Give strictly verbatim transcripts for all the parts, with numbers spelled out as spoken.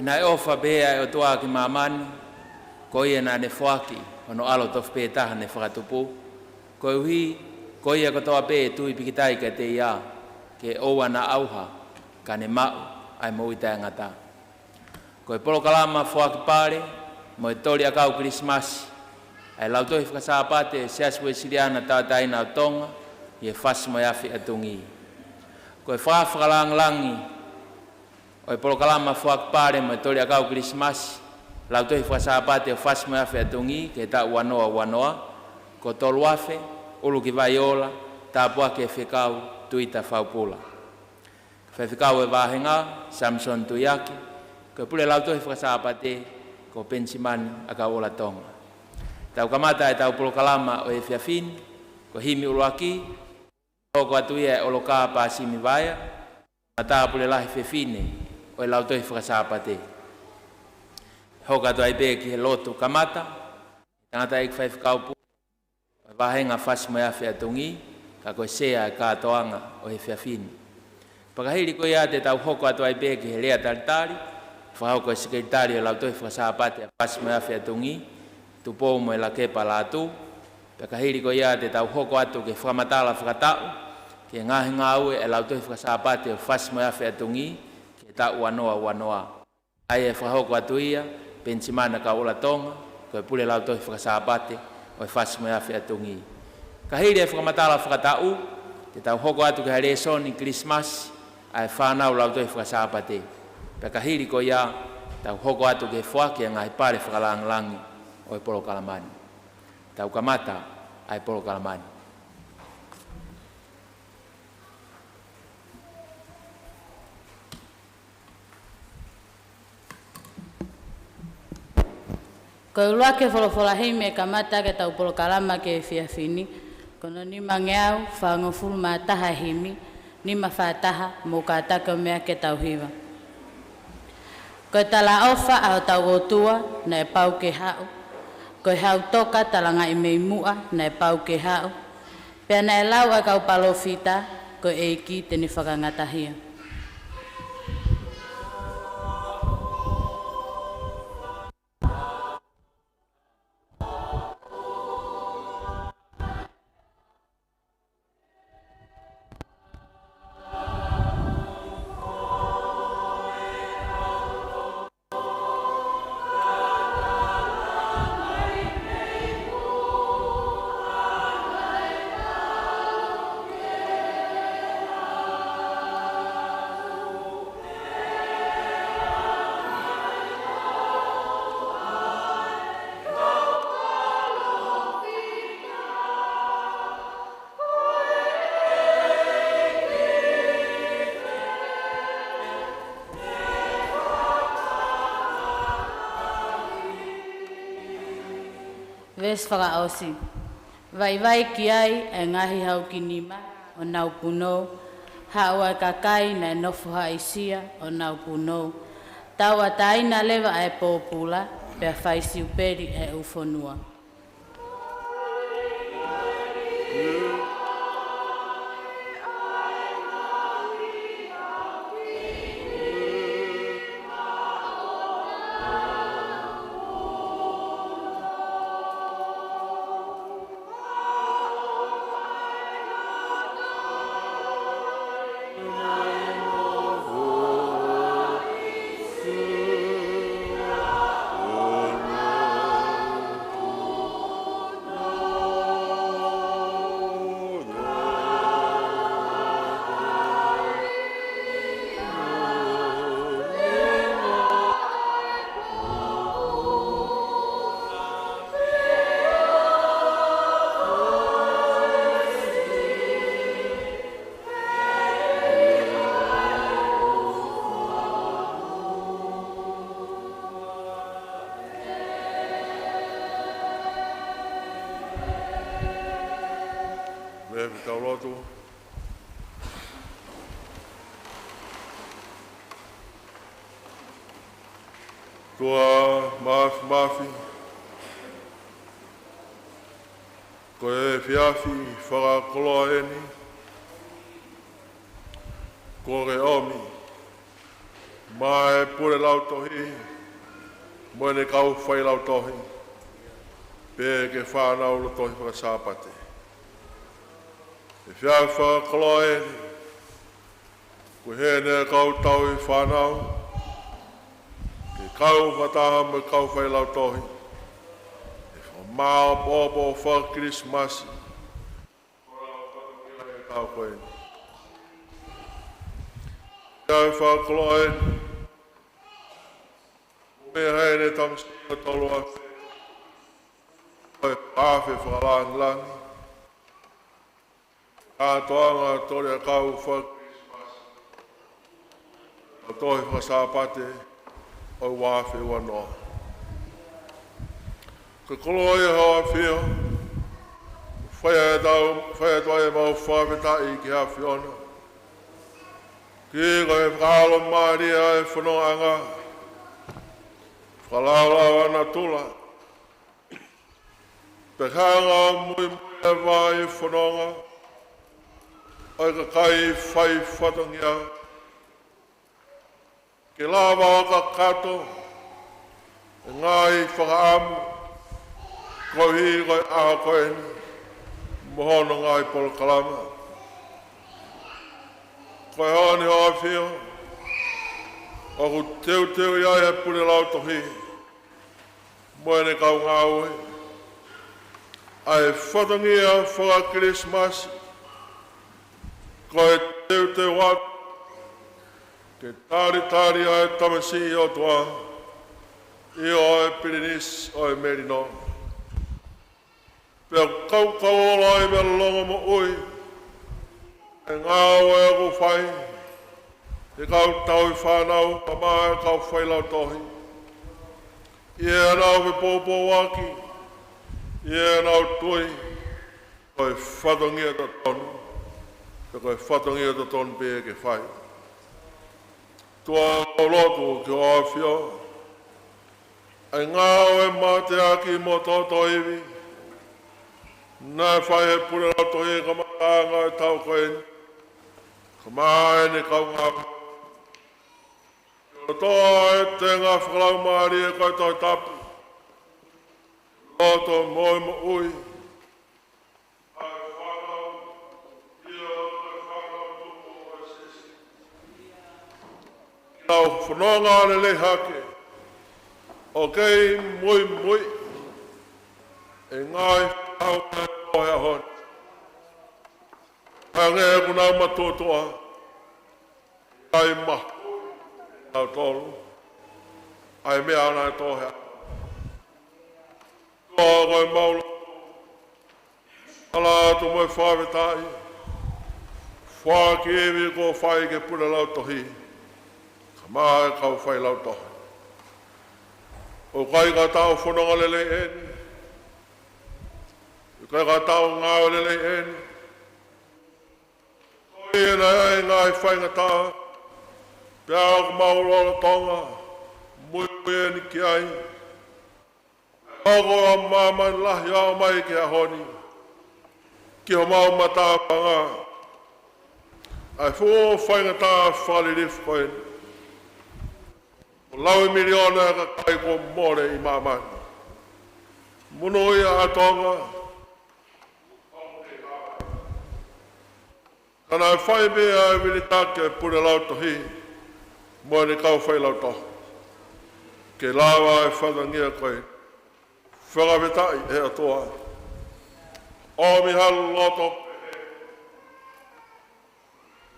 Naʻe ʻofa pehē ʻa e ʻOtua ki māmani, ko ia naʻa ne foaki hono ʻAlo tofu pē taha ne fakatupu, koeʻuhi ko ia kotoa pē ʻe tui pīkitai kiate ia, ke ʻoua naʻa ʻauha, ka ne maʻu ʻa e moʻui taʻengata. Ko e polokalama foaki pale mo e toli ʻakau Kilisimasi ʻa e Lautohi Faka-Sāpate ʻo e Siasi Uēsiliana Tauʻatāina ʻo Tonga ʻi he Fasi mo e Afi ʻa Tungī. Ko e fakafakalāngilangi ʻo e polokalama foaki pale mo e toli ʻakau Kilisimasi, Lautohi Faka-Sāpate ʻo e Fasi mo e Afi ʻa Tungī ki he taʻu ua noa ua noa, ko Tolu Afe, ʻUlu ki Vaiola, Tāpuaki e Fekau, Tuita Faupula. Faifekau e vāhenga, Samson Tuiaki, ko e Pule Lautohi Faka-Sāpate, ko Penisimani ʻAkauʻola Tonga. Tau kamata ʻetau polokalama ʻo e efiafi ni, ko e himi ʻuluaki, hoko atu ia ʻe ʻOlokā Pāsimi Vaea, matāpule lahi fefine ʻo e Lautohi Faka-Sāpate. Hoko atu ai pē ki he lotu kamata, tangataʻeiki faifekau pule ʻo e vāhenga Fasi mo e Afi ʻa Tungī, ka ko e sea e kātoanga ʻo e efiafi ni. Pea ka hili ko ia te tau hoko atu ai pē ki he lea talitali, fakahoko ʻe he Sekelitali ʻo e Lautohi Faka-Sāpate ʻa e Fasi mo e Afi ʻa Tungī, Tupou mo e Lakepa Lātū. Pea ka hili ko ia te tau hoko atu ki he fakamatala fakataʻu ki he ngaahi ngāue ʻa e Lautohi Faka-Sāpate ʻo e Fasi mo e Afi ʻa Tungī ki he taʻu ua noa ua noa. ʻA ia ʻe fakahoko atu ia ʻe Penisimani ʻAkauʻola Tonga, ko e Pule Lautohi Faka-Sāpate ʻo e Fasi mo e Afi ʻa Tungī. Ka hili e fakamatala fakataʻu, te tau hoko atu ki he lēsoni Kilisimasi ʻa e fānau Lautohi Faka-Sāpate. Pea ka hili ko ia, tau hoko atu ki he foaki e ngaahi pale fakalāngilangi ʻo e polokalama ni. Tau kamata ʻa e polokalama ni. Ko e ʻuluaki folofola himi ʻe kamata ʻaki ʻetau polokalama ki he efiafi ni, ko hono nimangeau fāngofulu mā taha e himi, nima fā taha, mou kātaki ʻo meʻa ke tau hiva. Ko e talaʻofa ʻa hotau ʻOtua naʻe pau ke haʻu, ko e hau toka talangaʻi mei muʻa naʻe pau ke haʻu, pea naʻe lau ʻa e kau palōfita, ko e ʻEiki te ne fakangatahia. Veesi fakaʻosi. Vaivai ki ai ʻa e ngaahi hau ki nima ʻo nau punou, haʻu ʻa e kakai naʻe nofo haʻisia ʻo nau punou. Tauʻatāina leva ʻa e pōpula, pea fai siupeli ʻa e ʻū fonua. Mei he tau lotu. ʻOtua Māfimafi, ko e efiafi fakakoloa eni kuo ke ʻomi, Maʻa e pule lautohi mo ʻene kau failautohi, pea ke fānau lotohi faka-Sāpate. ʻI he efiafi fakakoloa ni, ko e heni e kau tauhi fānau ke kau fakataha mo e kau failautohi ʻi he fakamāʻopoʻopo faka-Kilisimasi. Ko e lau fatongia ʻo e taʻu ko eni. Efiafi fakakoloa ni, ʻoku meʻa heni e tamasiʻi ʻo e tolu afe, ko e afe fakalāngilangi, kātoanga toli ʻa e kau faka-Kilisimasi, ʻo e tohi faka-Sāpate ʻo e ua afe ua noa. Ko e koloa ia ʻo Hoʻo ʻAfio, fai atu, fai atu ai ʻemau fakafetaʻi ki he ʻAfiona, koeʻuhi ko e fakalaumālie ʻa e fonongaʻanga, fakalaulau ʻa natula, pea hanga ʻo muimui e vai fononga ʻo e kakai fai fatongia, ke lava ʻo kakato e ngaahi fakaʻamu koeʻuhi ko e ʻaho ko eni mo hono ngaahi polokalama. Ko e ʻaho ni ʻo Hoʻo ʻAfio, ʻoku teuteu ai ʻe he pule lautohi mo ʻene kau ngāue ʻa e fatongia faka-Kilisimasi, ko e teuteu atu ke talitali ʻa e tamasiʻi ʻOtua, ʻio, ʻa e Pilinisi ʻo e Melino. Pea ʻoku kaukau ola ai mei he longomoʻui e ngāue ʻoku fai ʻe he kau tauhi fānau pea mo e kau failautohi, ʻi heʻenau fepoupouaki, ʻi heʻenau tui ko e fatongia totonu, pea ko e fatongia totonu pē ke fai. ʻOtua, ʻoku ou lotu ki Hoʻo ʻAfio, ʻa e ngāue mateaki mo tōtōivi naʻe fai ʻe he pule lautohi he kamataʻanga ʻo e taʻu ko eni, kae ʻumaʻā ʻene kau ngāue, ʻo toʻo ʻa e tenga fakalaumālie ko e Tohi Tapu, loto mo e moʻui ʻa e fānau, ʻio, ʻa e fānau tupu ʻo e siasi, ke nau fononga lelei hake ʻo kei muimui e ngaahi fekau ʻo e ʻaho ni. Hangē ʻoku nau matuʻotuʻa, ʻikai mahuʻinga kiate kinautolu ʻa e meʻa naʻe tō he ʻaho ni. ʻOtua, ko ʻemau lotu, ala atu mo e fakafetaʻi, foaki ivi kuo fai ki he pule lautohi, kae ʻumaʻā e kau failautohi. ʻOku ʻikai ko ha taʻu fononga lelei eni, ʻikai ko ha taʻu ngāue lelei eni, ko ia naʻe ʻi ai e ngaahi faingataʻa, pea ʻoku mau lolotonga muimui eni ki ai. Hoko ʻa māmani lahi ʻo aʻu mai ki he ʻaho ni, ki homau matāpanga, ʻa e fuʻu faingataʻa fakalilifu ko eni. Ko e laui miliona e kakai kuo mole ʻi māmani, monūʻia ʻa Tonga, ka naʻe fai pē ʻa e vilitaki ʻa e pule lautohi mo ʻene kau failautohi ke lava e fatongia ko ē. Fakafetaʻi ʻe he ʻOtua. ʻOmi ha loto pehē,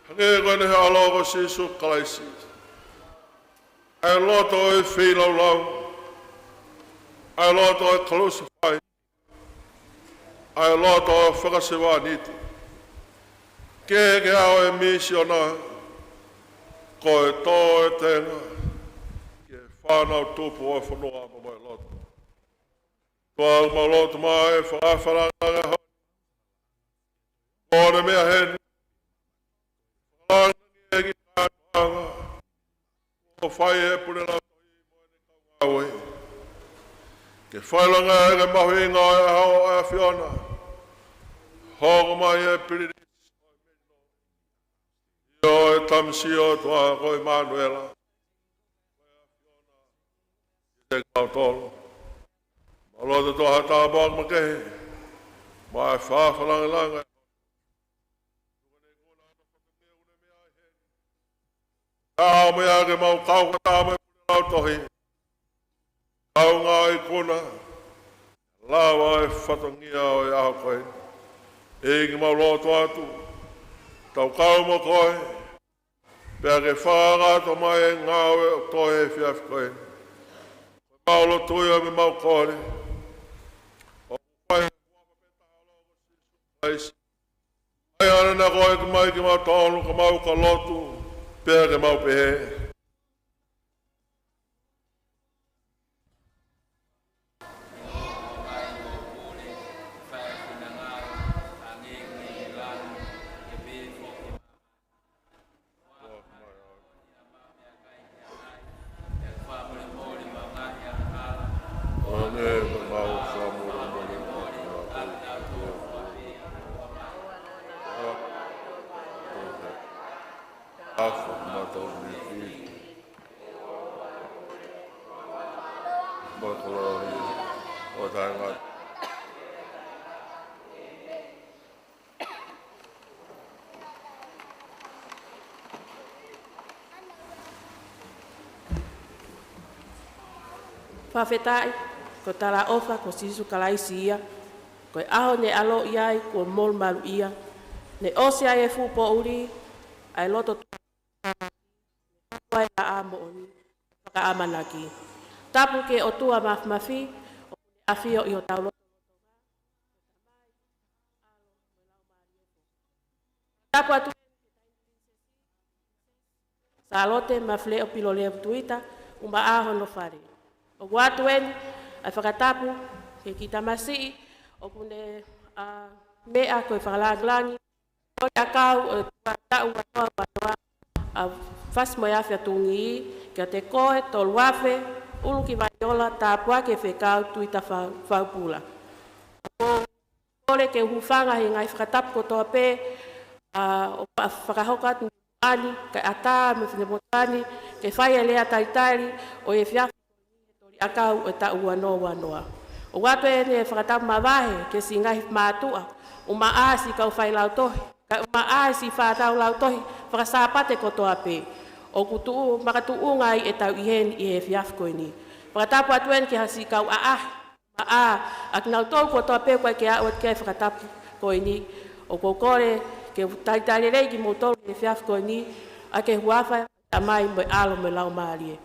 hangē ko eni he ʻAlo ko Sīsū Kalaisi, ʻa e loto ʻo e feilaulau, ʻa e loto ʻo e kalusefai, ʻa e loto ʻo e fakasevāniti. Ke ke ʻaʻau e misiona, ko e tō e tenga ki he fānau tupu ʻo e fonua pea mo e lotu. ʻOtua, ʻoku mau lotu mai e fakafalanga ʻo e ʻaho ni, ko e meʻa heni, fakafalanga e kiʻi kātoanga kuo fai ʻe he pule lautohi mo ʻene kau ngāue, ke fakafalanga e mahuʻinga ʻo e ʻaho ʻo e ʻAfiona. Hoko mai e Pilinisi ʻo e Melino, ʻio, e tamasiʻi ʻOtua ko ʻImanuela, kinautolu. Mau lotu atu ha tāpuaki makehe, maʻa e fakalangilangi. Ka ʻomi ā ke mau kau fakataha mo e pule lautohi, kaungā ikuna, lava e fatongia ʻo e ʻaho ko eni. ʻEiki, mau lotu atu, tau kau mo koe, pea ke fakaʻatā mai e ngāue ʻo e efiafi ko eni. Ko e mau lotu ia mo e mau kole, ʻoku fai ʻi he huafa pē taha ʻo Sīsū Kalaisi. ʻAi ʻana naʻa ko e ʻEiki mai kimautolu, ka mau ka lotu, pea ke mau pehē. Fakafetaʻi, ko e talaʻofa ko Sīsū Kalaisi ia, ko e ʻaho ne ʻaloʻi ai kuo molumaluʻia, ne ʻosi ai e fuʻu poʻuli, ʻa e loto tuʻa ai ʻa e moʻoni, fakaʻamanaki. Tapu ki he ʻOtua Mafimafi, ʻoku ne ʻafio ʻi hotau loto. Tapu atu Sālote Mafileʻo Pilolevu Tuita, ʻumaʻā hono fale. ʻOku ʻoatu eni ʻa e fakatapu ki he kiʻi tamasiʻi ʻoku ne, ʻa, meʻa ko e fakalangilangi ʻo e ʻakau ʻo e taʻu ua noa ua noa, ʻa, Fasi mo e Afi ʻa Tungī, kiate koe Toluafe ʻUlukivaiola Tāpuaki e Fekau Tuita Fa-, Faupula. Kole ke u hūfanga he ngaahi fakatapu kotoa pē, ʻa, ʻoku fakahoko atu ni, kae ʻatā mo e finemotuʻa ni ke fai e lea talitali ʻo e efiafi toli ʻakau ʻo e taʻu ua noa ua noa. ʻOku ʻoatu eni e fakatapu mavahe ki he siʻi ngaahi mātuʻa, ʻumaʻā siʻi kau failautohi, kae ʻumaʻā siʻi fānau lautohi fakasāpate kotoa pē ʻoku tuʻu, makatuʻunga ai ʻetau ʻi heni ʻi he efiafi ko eni. Fakatapu atu eni ki he siʻi kau ʻaʻahi, ʻumaʻā ʻa kinautolu kotoa pē ʻoku ʻikai ke aʻu atu ki ai e fakatapu ko eni. ʻOku ou kole ke u talitali lelei kimoutolu he efiafi ko eni, ʻaki e huafa ʻo e Tamai mo e ʻAlo mo e Laumālie.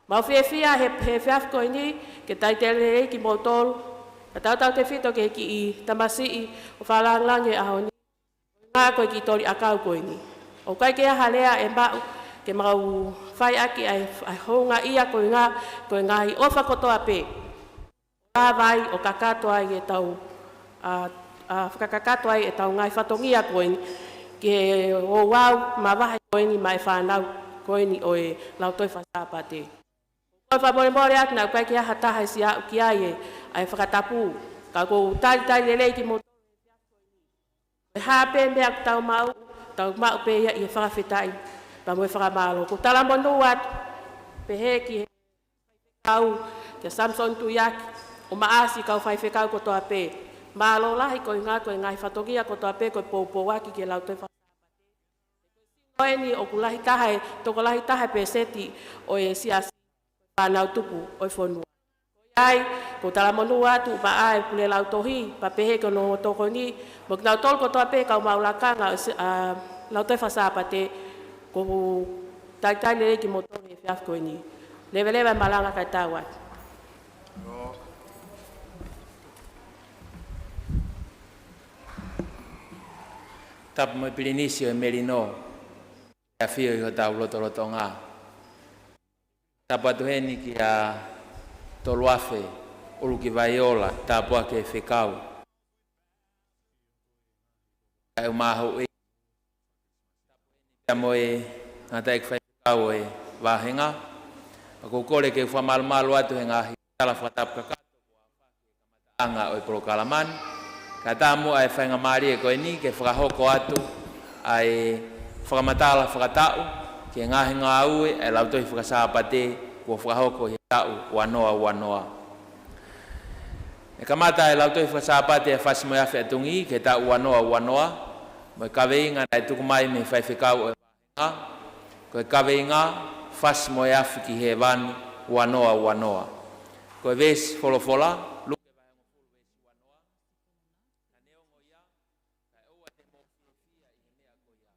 Mau fiefia he, he efiafi ko eni ke talitali lelei kimoutolu, ka tautautefito ki he kiʻi tamasiʻi ʻoku fakalangilangi he ʻaho ni, ko e ngaahi, ko e kiʻi toli ʻakau ko eni. ʻOku ʻikai ke ʻi ai ha lea ʻe maʻu ke mau fai ʻaki ʻa e, ʻa e houngaʻia ko e ngaahi, ko e ngaahi ʻofa kotoa pē. Lava ai ʻo kakato ai ʻetau, ʻa, ʻa, fakakakato ai ʻetau ngaahi fatongia ko eni ki he ouau mavahe ko eni maʻa e fānau ko eni ʻo e Lautohi Fakasāpate. Ko e fakamolemole atu naʻe ʻikai ke ʻi ai ha taha ʻe siʻi aʻu ki ai e, ʻa e fakatapu, ka ʻoku ou talitali lelei kimoutolu. Ko e hā pē meʻa ʻoku tau maʻu, tau maʻu pē ia ʻi he fakafetaʻi pea mo e fakamālō. ʻOku ou talamonū atu pehē ki he faifekau, kia Samisoni Tuiaki, ʻumaʻā siʻi kau faifekau kotoa pē. Mālō lahi ko e ngaahi, ko e ngaahi fatongia kotoa pē ko e poupouaki ki he Lautohi Fakasāpate. Ko eni ʻoku lahi taha e, tokolahi taha e pēseti ʻo e siasi, fānau tupu ʻo e fonua. Ko ia ai, ʻoku ou talamonū atu maʻa e pule lautohi, pea pehē ki hono tokoni, mo kinautolu kotoa pē kau maʻu lakanga ʻo e si-, ʻa, Lautohi Fakasāpate, ʻoku ou talitali lelei kimoutolu he efiafi ko eni. Leveleva e malanga kae tau atu. Tapu mo e Pilinisi ʻo e Melino, ʻafio ʻi hotau lotolotonga. Tapu atu heni kia Toluafe ʻUlukivaiola Tāpuaki e Fekau. Kae ʻumaʻā hoʻo ʻEiki pea mo e ngataʻeiki faifekau ʻo e vāhenga. ʻOku ou kole ke u fakamalumalu atu he ngaahi tala fakatapu kakato ʻanga ʻo e polokalama ni. Kae ʻatā muʻa e faingamālie ko eni ke fakahoko atu ʻa e fakamatala fakataʻu ki he ngaahi ngāue ʻa e Lautohi Fakasāpate kuo fakahoko ʻi he taʻu ua noa ua noa. ʻE kamata e lautohi fakasāpate ʻa Fasi mo e Afi ʻa Tungī ki he taʻu ua noa ua noa, mo e kaveinga naʻe tuku mai mei he faifekau ʻo e vāhenga, ko e kaveinga Fasi mo e Afi ki Hēvani ua noa ua noa. Ko e veesi folofola, Luke vahe hongofulu veesi ua noa, naʻa ne ongo ia, kae ʻoua te mou fiefia ʻi he meʻa ko ia,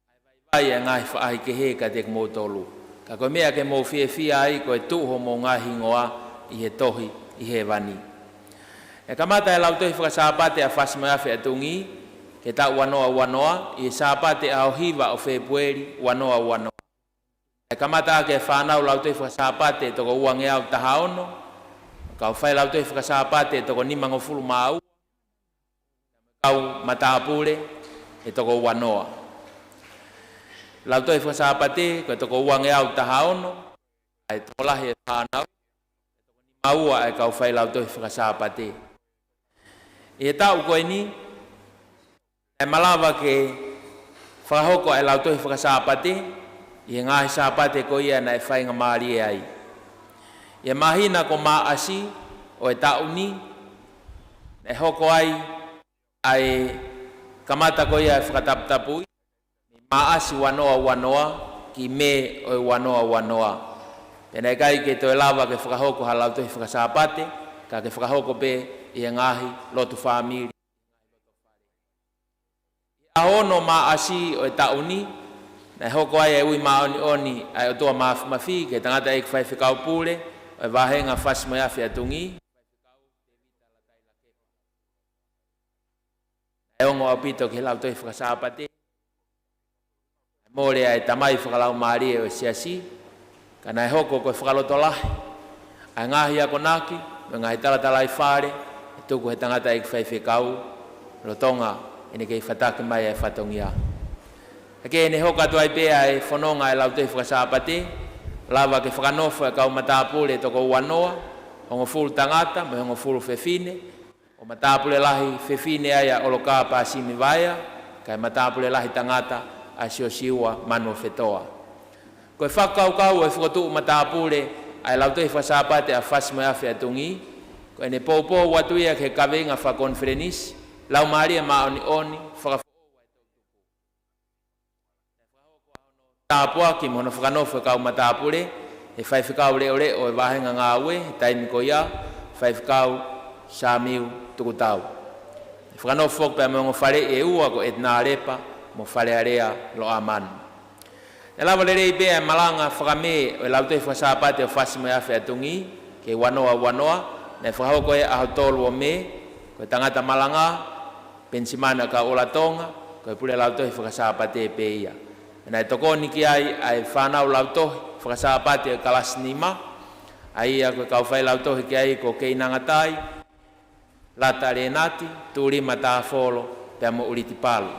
ʻa e vaivai ʻa e ngaahi faʻahi kehe kiate kimoutolu. Ka ko e meʻa ke mou fiefia ai ko e tuʻu homou ngaahi hingoa ʻi he tohi ʻi Hēvani. ʻE kamata e lautohi fakasāpate ʻa Fasi mo e Afi ʻa Tungī ki he taʻu ua noa ua noa ʻi he Sāpate ʻaho hiva ʻo Fēpueli ua noa ua noa. ʻE kamata ʻaki e fānau lautohi fakasāpate ʻe toko uangeau taha ono, kau failautohi fakasāpate ʻe toko nimangofulu mā ua, kau matāpule ʻe toko ua noa. Lautohi fakasāpate ko e toko uangeau taha ono, ʻa e tokolahi e fānau, ʻe toko nima ua ʻa e kau failautohi fakasāpate. ʻI he taʻu ko eni, naʻe malava ke fakahoko ʻa e lautohi fakasāpate ʻi he ngaahi Sāpate ko ia naʻe faingamālie ai. ʻI he māhina ko Māʻasi ʻo e taʻu ni, naʻe hoko ai ʻa e kamata ko ia e fakataputapui, mei Māʻasi ua noa ua noa ki Mē ʻo e ua noa ua noa. Pea naʻe ʻikai ke toe lava ke fakahoko ha lautohi fakasāpate, ka ke fakahoko pē ʻi he ngaahi lotu fāmili. ʻAho ono Māʻasi ʻo e taʻu ni, naʻe hoko ai e ui māʻoniʻoni ʻa e ʻOtua Māfimafi ki he tangataʻeiki faifekau pule ʻo e vāhenga Fasi mo e Afi ʻa Tungī, naʻe ongo ʻaupito ki he lautohi fakasāpate. Mole ʻa e tamai fakalaumālie ʻo e siasi, ka naʻe hoko ko e fakalotolahi ʻa e ngaahi akonaki mo e ngaahi talatalaifale ʻe tuku he tangataʻeiki faifekau, lolotonga ʻene kei fataki mai ʻa e fatongia. He ʻoku ne hoko atu ai pē ʻa e fononga ʻa e lautohi fakasāpate, lava ke fakanofo e kau matāpule ʻe toko ua noa, hongofulu tangata mo e hongofulu fefine, ʻo matāpule lahi fefine ai ʻa ʻOlokā Pāsimi Vaea, kae matāpule lahi tangata ʻa Siosiua Manuofetoa. Ko e fakakaukau ʻo e fokotuʻu matāpule ʻa e lautohi fakasāpate ʻa Fasi mo e Afi ʻa Tungī, ko ʻene poupou atu ia ki he kaveinga fakakonifelenisi, Laumālie Māʻoniʻoni, fakafoʻou ʻa e toʻutupu. Tāpuaki mo hono fakanofo e kau matāpule ʻe he faifekau leʻoleʻo ʻo e vāhenga ngāue he taimi ko ia, Faifekau Sāmiu Tukutau. ʻE fakanofo foki pea mo e ongo faleʻi ʻe ua ko ʻEtinā Lepa mo Falealea Loʻamanu. Naʻe lava lelei pē ʻa e malanga fakamē ʻo e lautohi fakasāpate ʻo Fasi mo e Afi ʻa Tungī ki he ua noa ua noa, naʻe fakahoko ʻi he ʻaho tolu ʻo Mē, ko e tangata malanga, Penisimani ʻAkauʻola Tonga, ko e pule lautohi fakasāpate pē ia. Naʻe tokoni ki ai ʻa e fānau lautohi fakasāpate ʻo e kalasi nima, ʻa ia ko e kau failautohi ki ai ko Keinangatai, Lata Lenati, Tulima Tāfolo, pea mo ʻUliti Palu.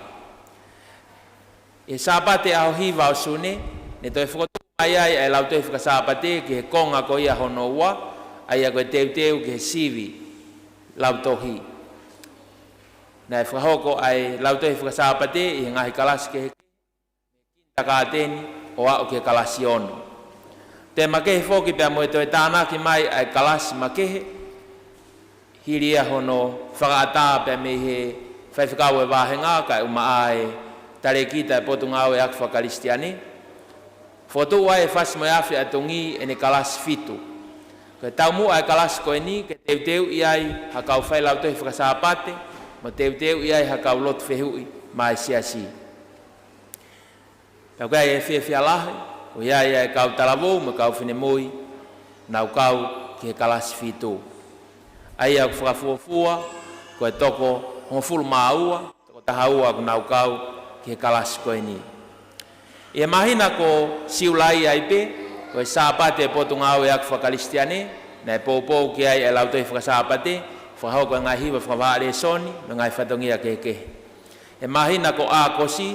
ʻI he Sāpate ʻaho hiva ʻo Sune, ne toe fokotuʻu mai ai ʻa e lautohi fakasāpate ki he konga ko ia hono ua, ʻa ia ko e teuteu ki he sivi lautohi. Naʻe fakahoko ʻa e lautohi fakasāpate ʻi he ngaahi kalasi kehe, kinitakaateni ʻo aʻu ki he kalasi ono. Toe makehe foki pea mo e toe tānaki mai ʻa e kalasi makehe, hili ia hono fakaʻatā pea mei he faifekau ʻo e vāhenga kae ʻumaʻā e talēkita ʻo e Potungāue ʻAki Fakakalisitiane. Fokotuʻu ai ʻe Fasi mo e Afi ʻa Tungī ʻene kalasi fitu. Ko e taumuʻa ʻa e kalasi ko eni ke teuteuʻi ai ha kau failautohi fakasāpate, mo teuteuʻi ai ha kau lotu fehuʻi maʻa e siasi. Pea ʻoku ʻi ai e fiefia lahi, ʻoku ʻi ai ʻa e kau talavou mo e kau finemui naʻa nau kau ki he kalasi fitu. ʻA ia ʻoku fakafuofua ko e toko hongofulu mā ua, toko taha ua ʻoku nau kau ki he kalasi ko eni. ʻI he māhina ko Siulai ai pē, ko e Sāpate ʻo e Potungāue ʻAki Fakakalisitiane, naʻe poupou ki ai ʻa e lautohi fakasāpate, fakahoko e ngaahi hiva fakavahaʻa lēsoni mo e ngaahi fatongia kehekehe. ʻI he māhina ko ʻAokosi,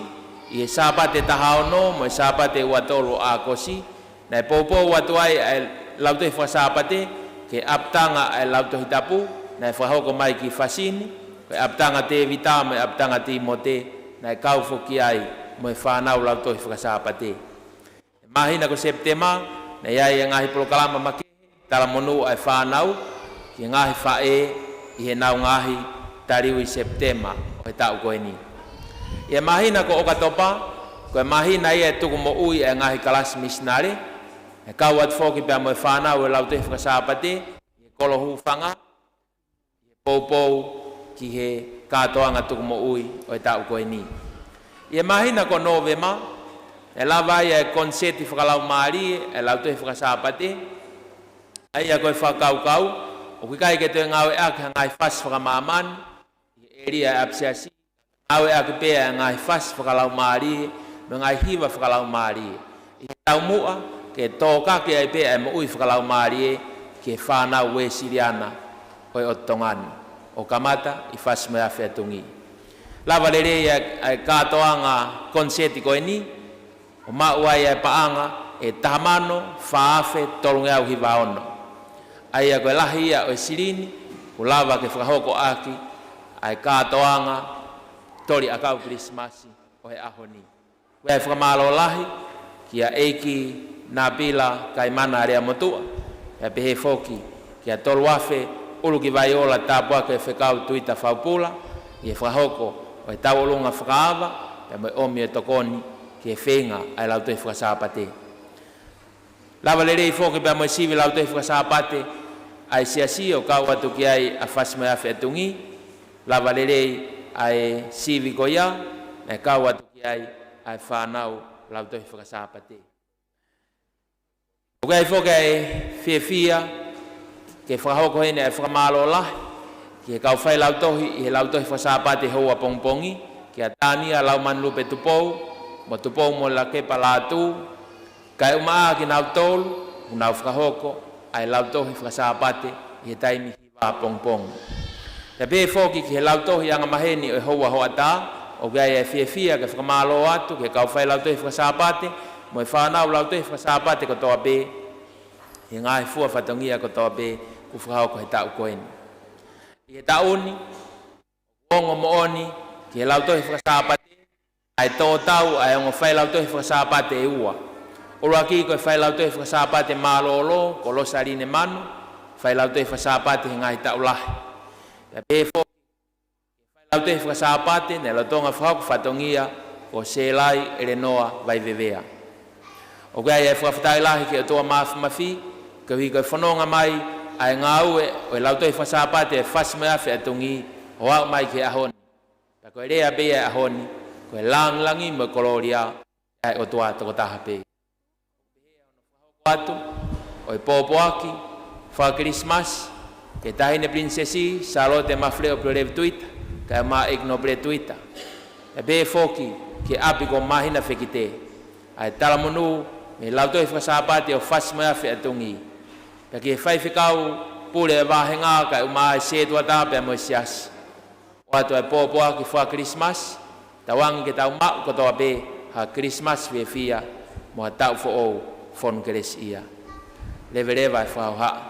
ʻi he Sāpate taha ono mo e Sāpate ua tolu ʻo ʻAokosi, naʻe poupou atu ai ʻa e lautohi fakasāpate ki he ʻapitanga ʻa e Lautohi Tapu naʻe fakahoko mai ki Fasini, ko e ʻapitanga Tēvita mo e ʻapitanga Tīmote, naʻe kau foki ai mo e fānau lautohi fakasāpate. Māhina ko Sepitema, naʻe ʻi ai e ngaahi polokalama makehe, talamonū ʻa e fānau ki he ngaahi faʻē ʻi heʻenau ngaahi taliui Sepitema ʻo e taʻu ko eni. ʻI he māhina ko ʻOkatopa, ko e māhina ia ʻe tuku moʻui ai e ngaahi kalasi misinale, ʻe kau atu foki pea mo e fānau ʻo e Lautohi Fakasāpate ʻi he kolo Hūfanga, ʻi he poupou ki he kātoanga tuku moʻui ʻo e taʻu ko eni. ʻI he māhina ko Nōvema, ʻe lava ai e koniseti fakalaumālie ʻa e Lautohi Fakasāpate, ʻa ia ko e fakakaukau ʻoku ʻikai ke toe ngāueʻaki ha ngaahi fasi fakamāmani ʻi he ʻēlia ʻa e ʻapisiasi, ngāueʻaki pē ʻa e ngaahi fasi fakalaumālie mo e ngaahi hiva fakalaumālie, ʻi he taumuʻa ke tōkaki ai pē ʻa e moʻui fakalaumālie ki he fānau Uēsiliana ʻo e ʻOtu Tonga ni, ʻo kamata ʻi Fasi-mo-e-Afe-ʻa-Tuʻi. Lava lelei ʻa e, ʻa e kātoanga koniseti ko eni, ʻo maʻu ai ʻa e paʻanga ʻe taha mano fā afe tolungeau hiva ono. ʻA ia ko e lahi ia ʻo e silini kuo lava ke fakahoko ʻaki ʻa e kātoanga toli ʻakau Kilisimasi ʻo e ʻaho ni. Ko e fakamālō lahi kia ʻEiki Napila Kaimana Aleamotuʻa, pea pehē foki kia Toluafe ʻUlukivaiola Tāpuaki ʻo e Fekau Tuita Faupula, ʻi he fakahoko ʻo e tauʻolunga fakaava pea mo e ʻomi ʻo e tokoni ki he feinga ʻa e Lautohi Fakasāpate. Lava lelei foki pea mo e sivi Lautohi Fakasāpate ʻa e siasi ʻo kau atu ki ai ʻa Fasi-mo-e-Afe-ʻa-Tuʻi. Lava lelei ʻa e sivi ko ia naʻe kau atu ki ai ʻa e fānau Lautohi Fakasāpate. ʻOku ʻi ai foki ʻa e fiefia ke fakahoko heni ʻa e fakamālō lahi ki he kau failautohi ʻi he Lautohi Fakasāpate houa pongipongi, kia Tania Laumanilupe Tupou mo Tupou mo Lakepa Lātū, kaeʻumaʻā kinautolu ʻoku nau fakahoko ʻa e Lautohi Fakasāpate ʻi he taimi hiva pongipongi. Pea pehē foki ki he Lautohi Angamaheni ʻo e houa hoʻatā, ʻoku ʻi ai ʻa e fiefia ke fakamālō atu ki he kau failautohi Fakasāpate mo e fānau Lautohi Fakasāpate kotoa pē, ʻi he ngaahi fua fatongia kotoa pē kuo fakahoko he taʻu ko eni. ʻI he taʻu ni, ongo moʻoni ki he Lautohi Fakasāpate, ʻa e tō tau ʻa e ongo failautohi Fakasāpate ʻe ua. ʻUluaki ko e failautohi Fakasāpate mālōlō ko Losaline Manu, failautohi Fakasāpate he ngaahi taʻu lahi. Pea pehē foki ki he failautohi Fakasāpate naʻe lolotonga fakahoko fatongia ko Sēlai ʻElenoa Vaivevea. ʻOku ʻi ai ʻa e fakafetaʻi lahi ki he ʻOtua Māfimafi, koeʻuhi ko e fononga mai ʻa e ngāue ʻo e Lautohi Fakasāpate ʻa e Fasi-mo-e-Afe-ʻa-Tuʻi ʻo aʻu mai ki he ʻaho ni. Pea ko e lea pē ia ʻo e ʻaho ni, ko e lāngilangi mo e kolōlia ʻa e ʻOtua tokotaha pē. Atu ʻo e pōpoaki faka-Kilisimasi ki he Taʻahine Pilinisesi Sālote Mafileʻo Puleʻulevu Tuita, kaeʻumaʻā ʻEiki Nōpele Tuita. Pea pehē foki ki he ʻapi ko Māhina Fekite, ʻa e talamonū mei he Lautohi Fakasāpate ʻo Fasi-mo-e-Afe-ʻa-Tuʻi. Pea ki he faifekau pule ʻo e vāhenga kaeʻumaʻā e sētuata pea mo e siasi. ʻOatu ʻa e pōpoaki faka-Kilisimasi, tauange ke tau maʻu kotoa pē ha Kilisimasi fiefia mo ha taʻu foʻou fonu kelesiʻia. Leveleva e fakahohaʻa,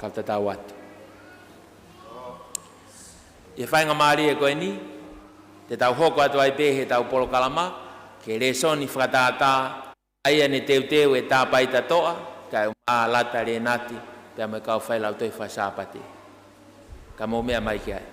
kau tatau atu. ʻI he faingamālie ko eni, te tau hoko atu ai pē heʻetau polokalama ki he lēsoni fakatātā, ʻa ia ne teuteu ʻe Tāpaita Toʻa, kaeʻumaʻā Lata Lēnati, pea mo e kau failautohi Fakasāpate. Ka mou meʻa mai ki ai.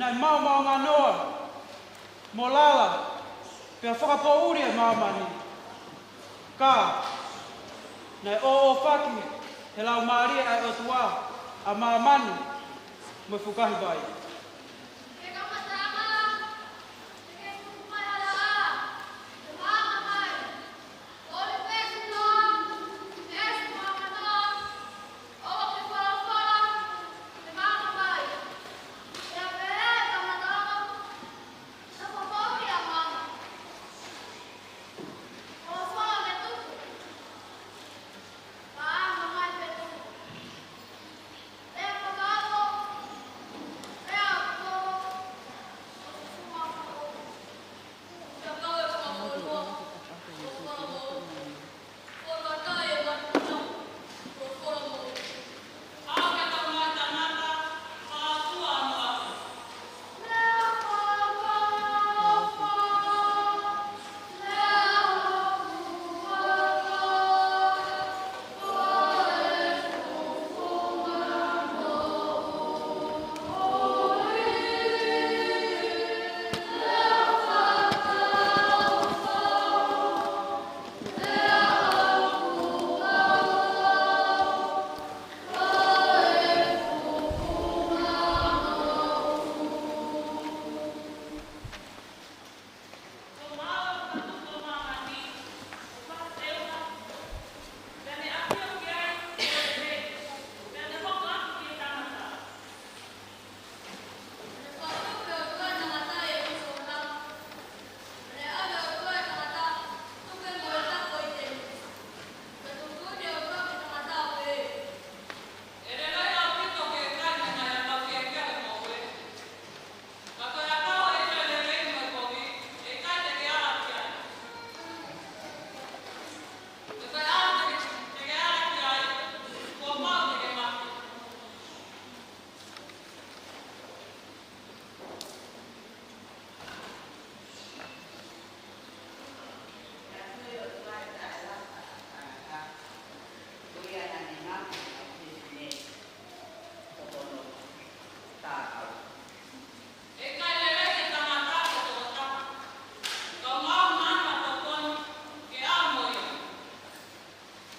Naʻe maomaonganoa mo lala, pea fakapoʻuli ʻa māmani. Ka naʻe ʻōʻōfaki he Laumālie ʻa e ʻOtua ʻa māmani mo e fukahi vai.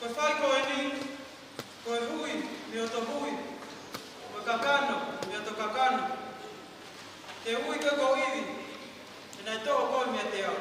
Ko e fai ko eni, ko e hui mei hoto hui, ko e kakano mei hoto kakano. Ke ui koe ko ivi, he naʻe toʻo koe meiate au.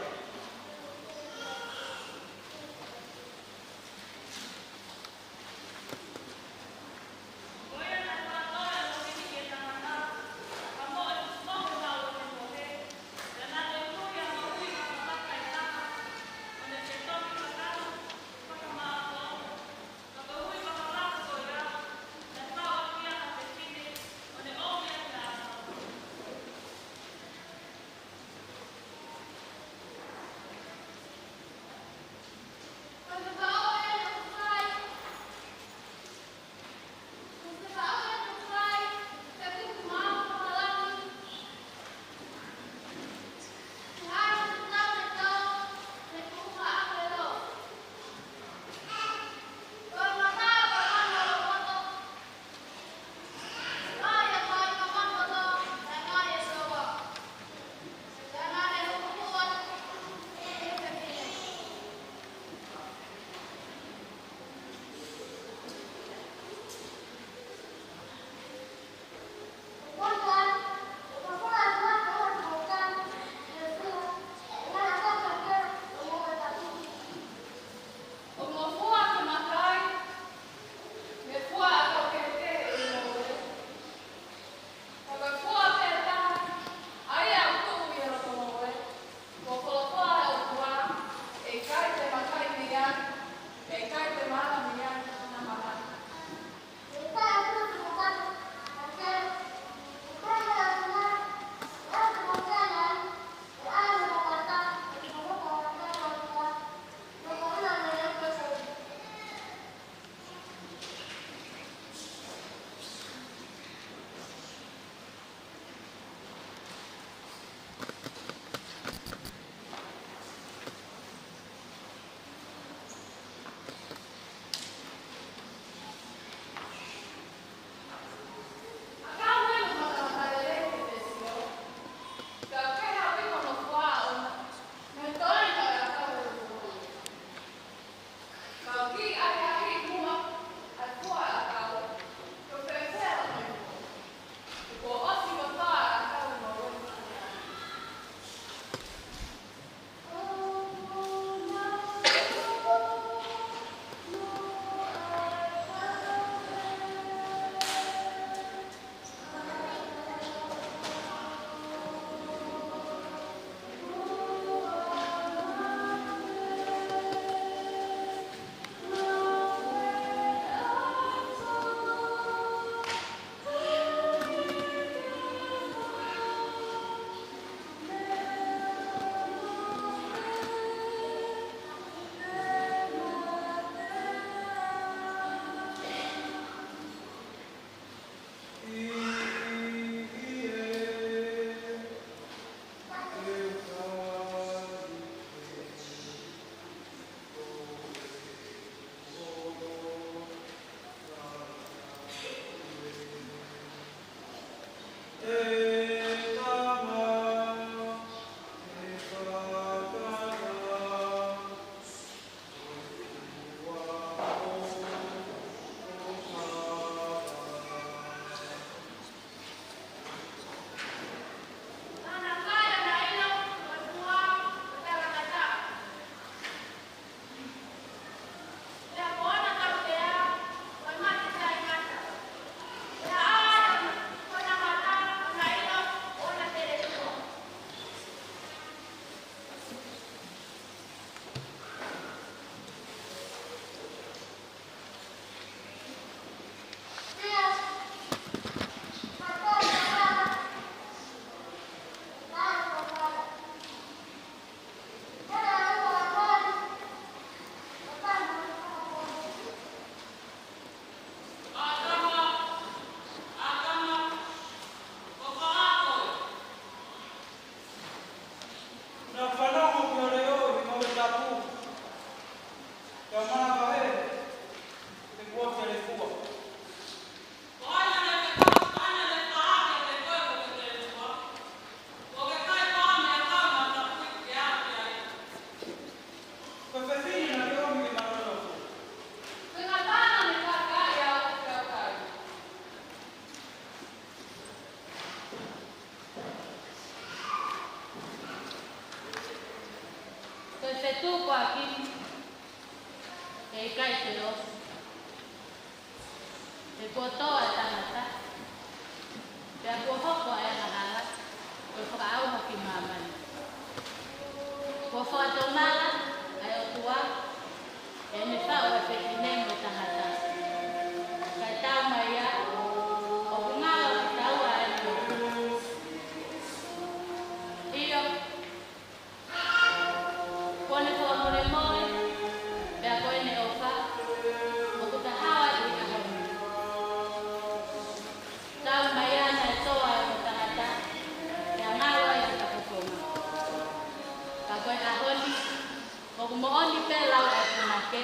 ʻE ʻikai te u ʻosi. He kuo tō ʻa e tangata, pea kuo hoko ʻa e angahala ko e fakaʻauha ki māmani. Kuo fakatomala ʻa e ʻOtua ʻi heʻene faʻu ʻa e fefine mo e tangata, kae taumaiā ʻoku ngalo kitaua ʻe he ʻOtua. ʻIo, ko ʻene fakamolemole, pea ko ʻene ʻofa ʻoku ta hao ai ʻi he ʻaho ni. Taumaiā naʻe tō ai ʻa e tangata, pea ngalo ai ʻi he tafofonga. Ka ko e ʻaho ni, ʻoku moʻoni pē lau ʻa e punake.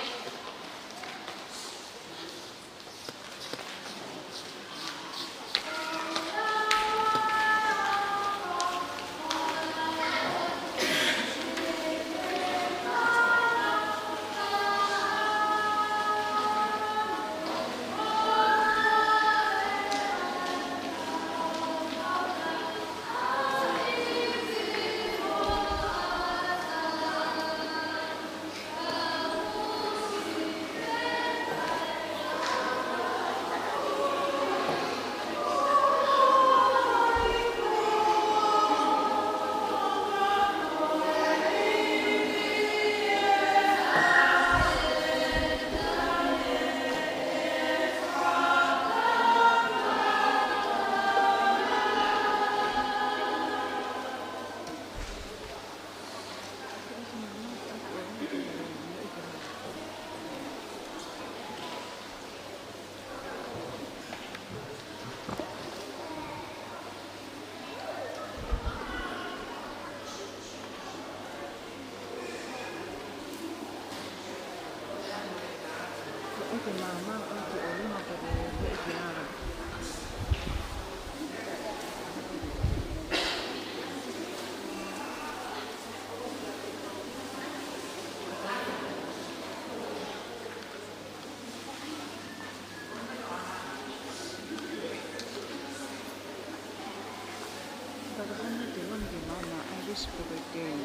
Kakahana te lon ke mama ai risi poke kei.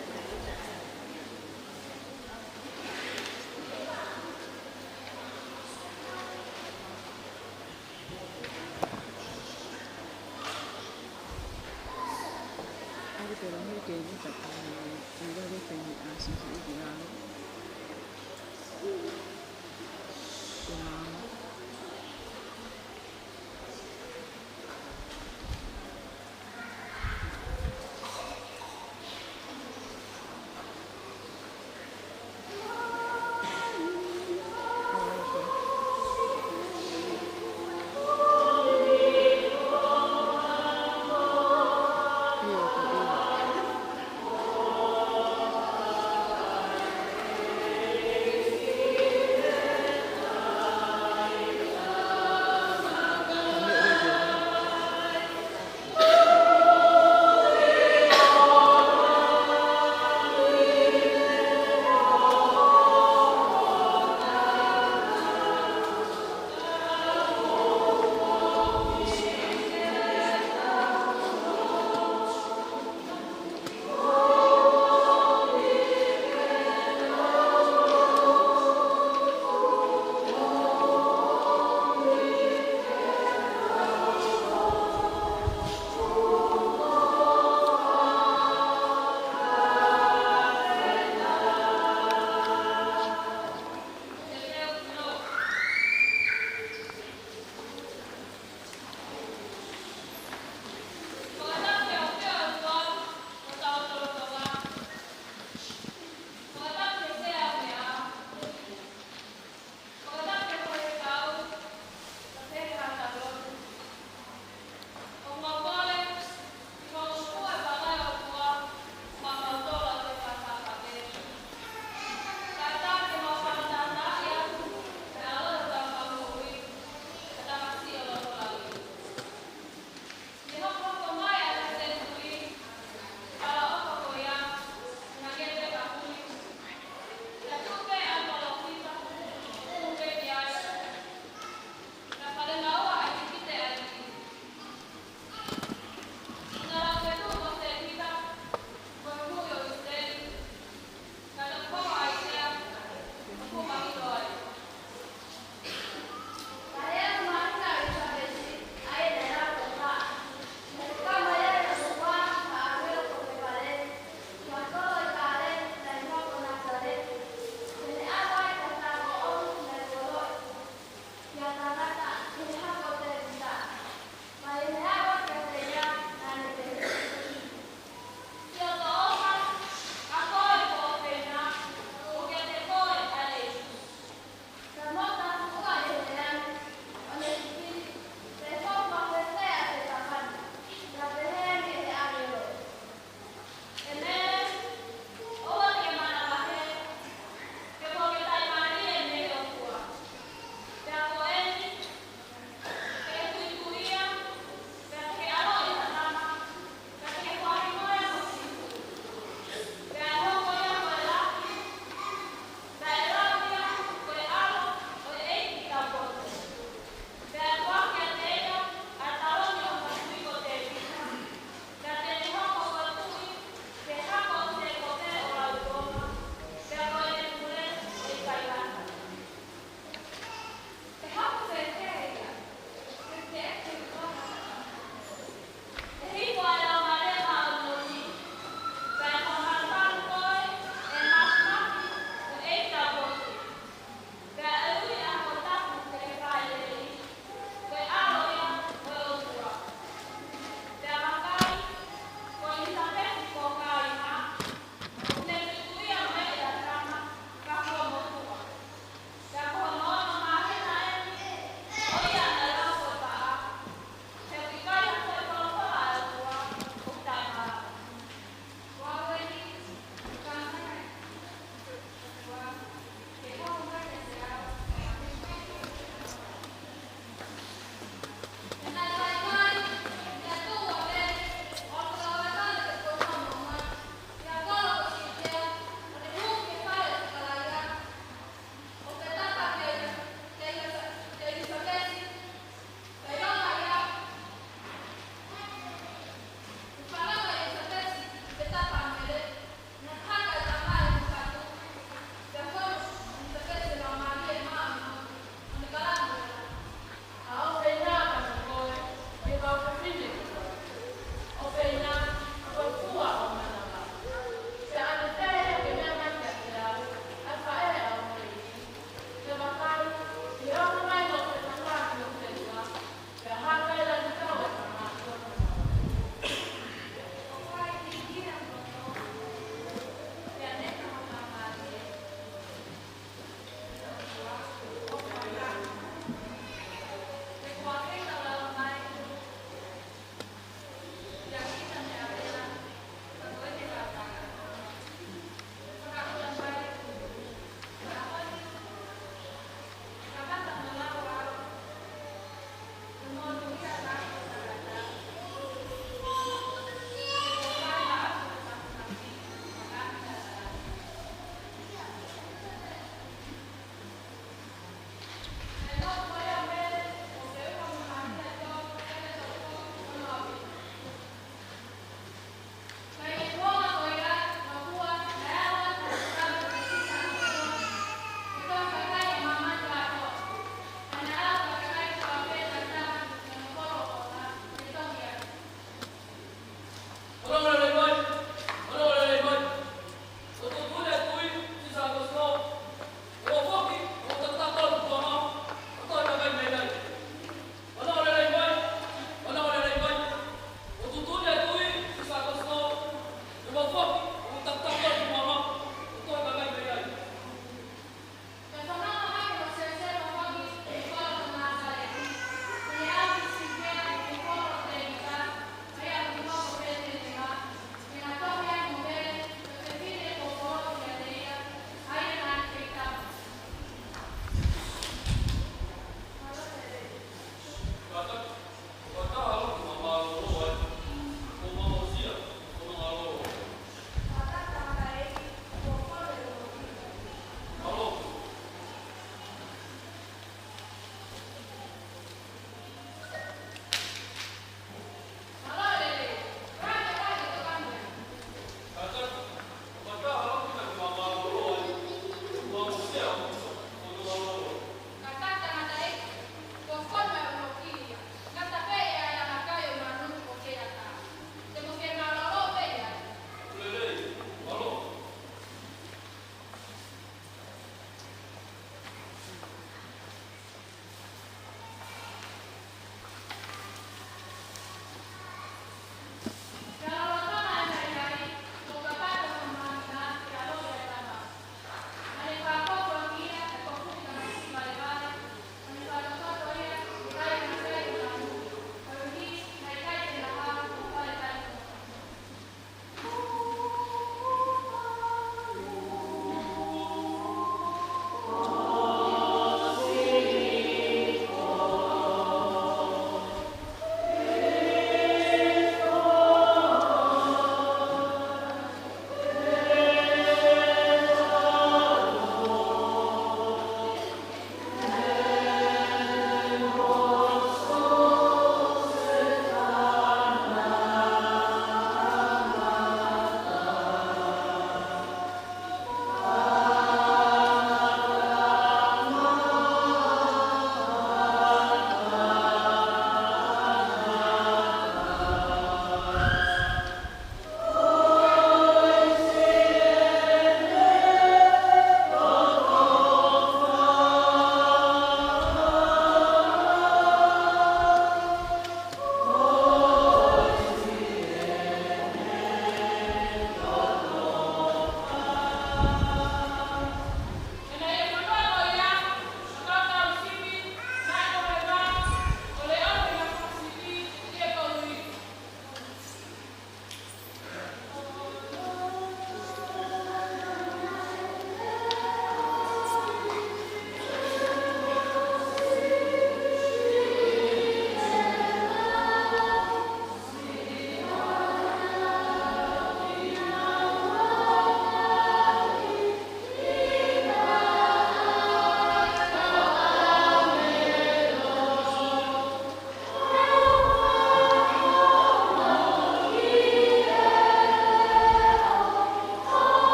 Ai te lon ke ni tapu ni, ni lave peni a sisi i ki lalo. Te mama.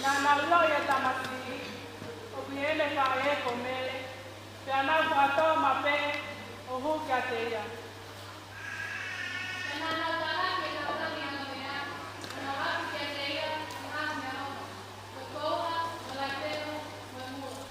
Pea naʻa nau ʻiloʻi e tamasiʻi ʻoku ʻi heʻene faʻē ko Mele, pea nau fakatōmapeʻe ʻo hū kiate ia. Pea naʻa nau talaki e kau langi ʻa e meʻa, ʻo nau ʻalu kiate ia ʻo nau meʻa ʻo, ko e kouha, mo e laʻi tenu, mo e mula.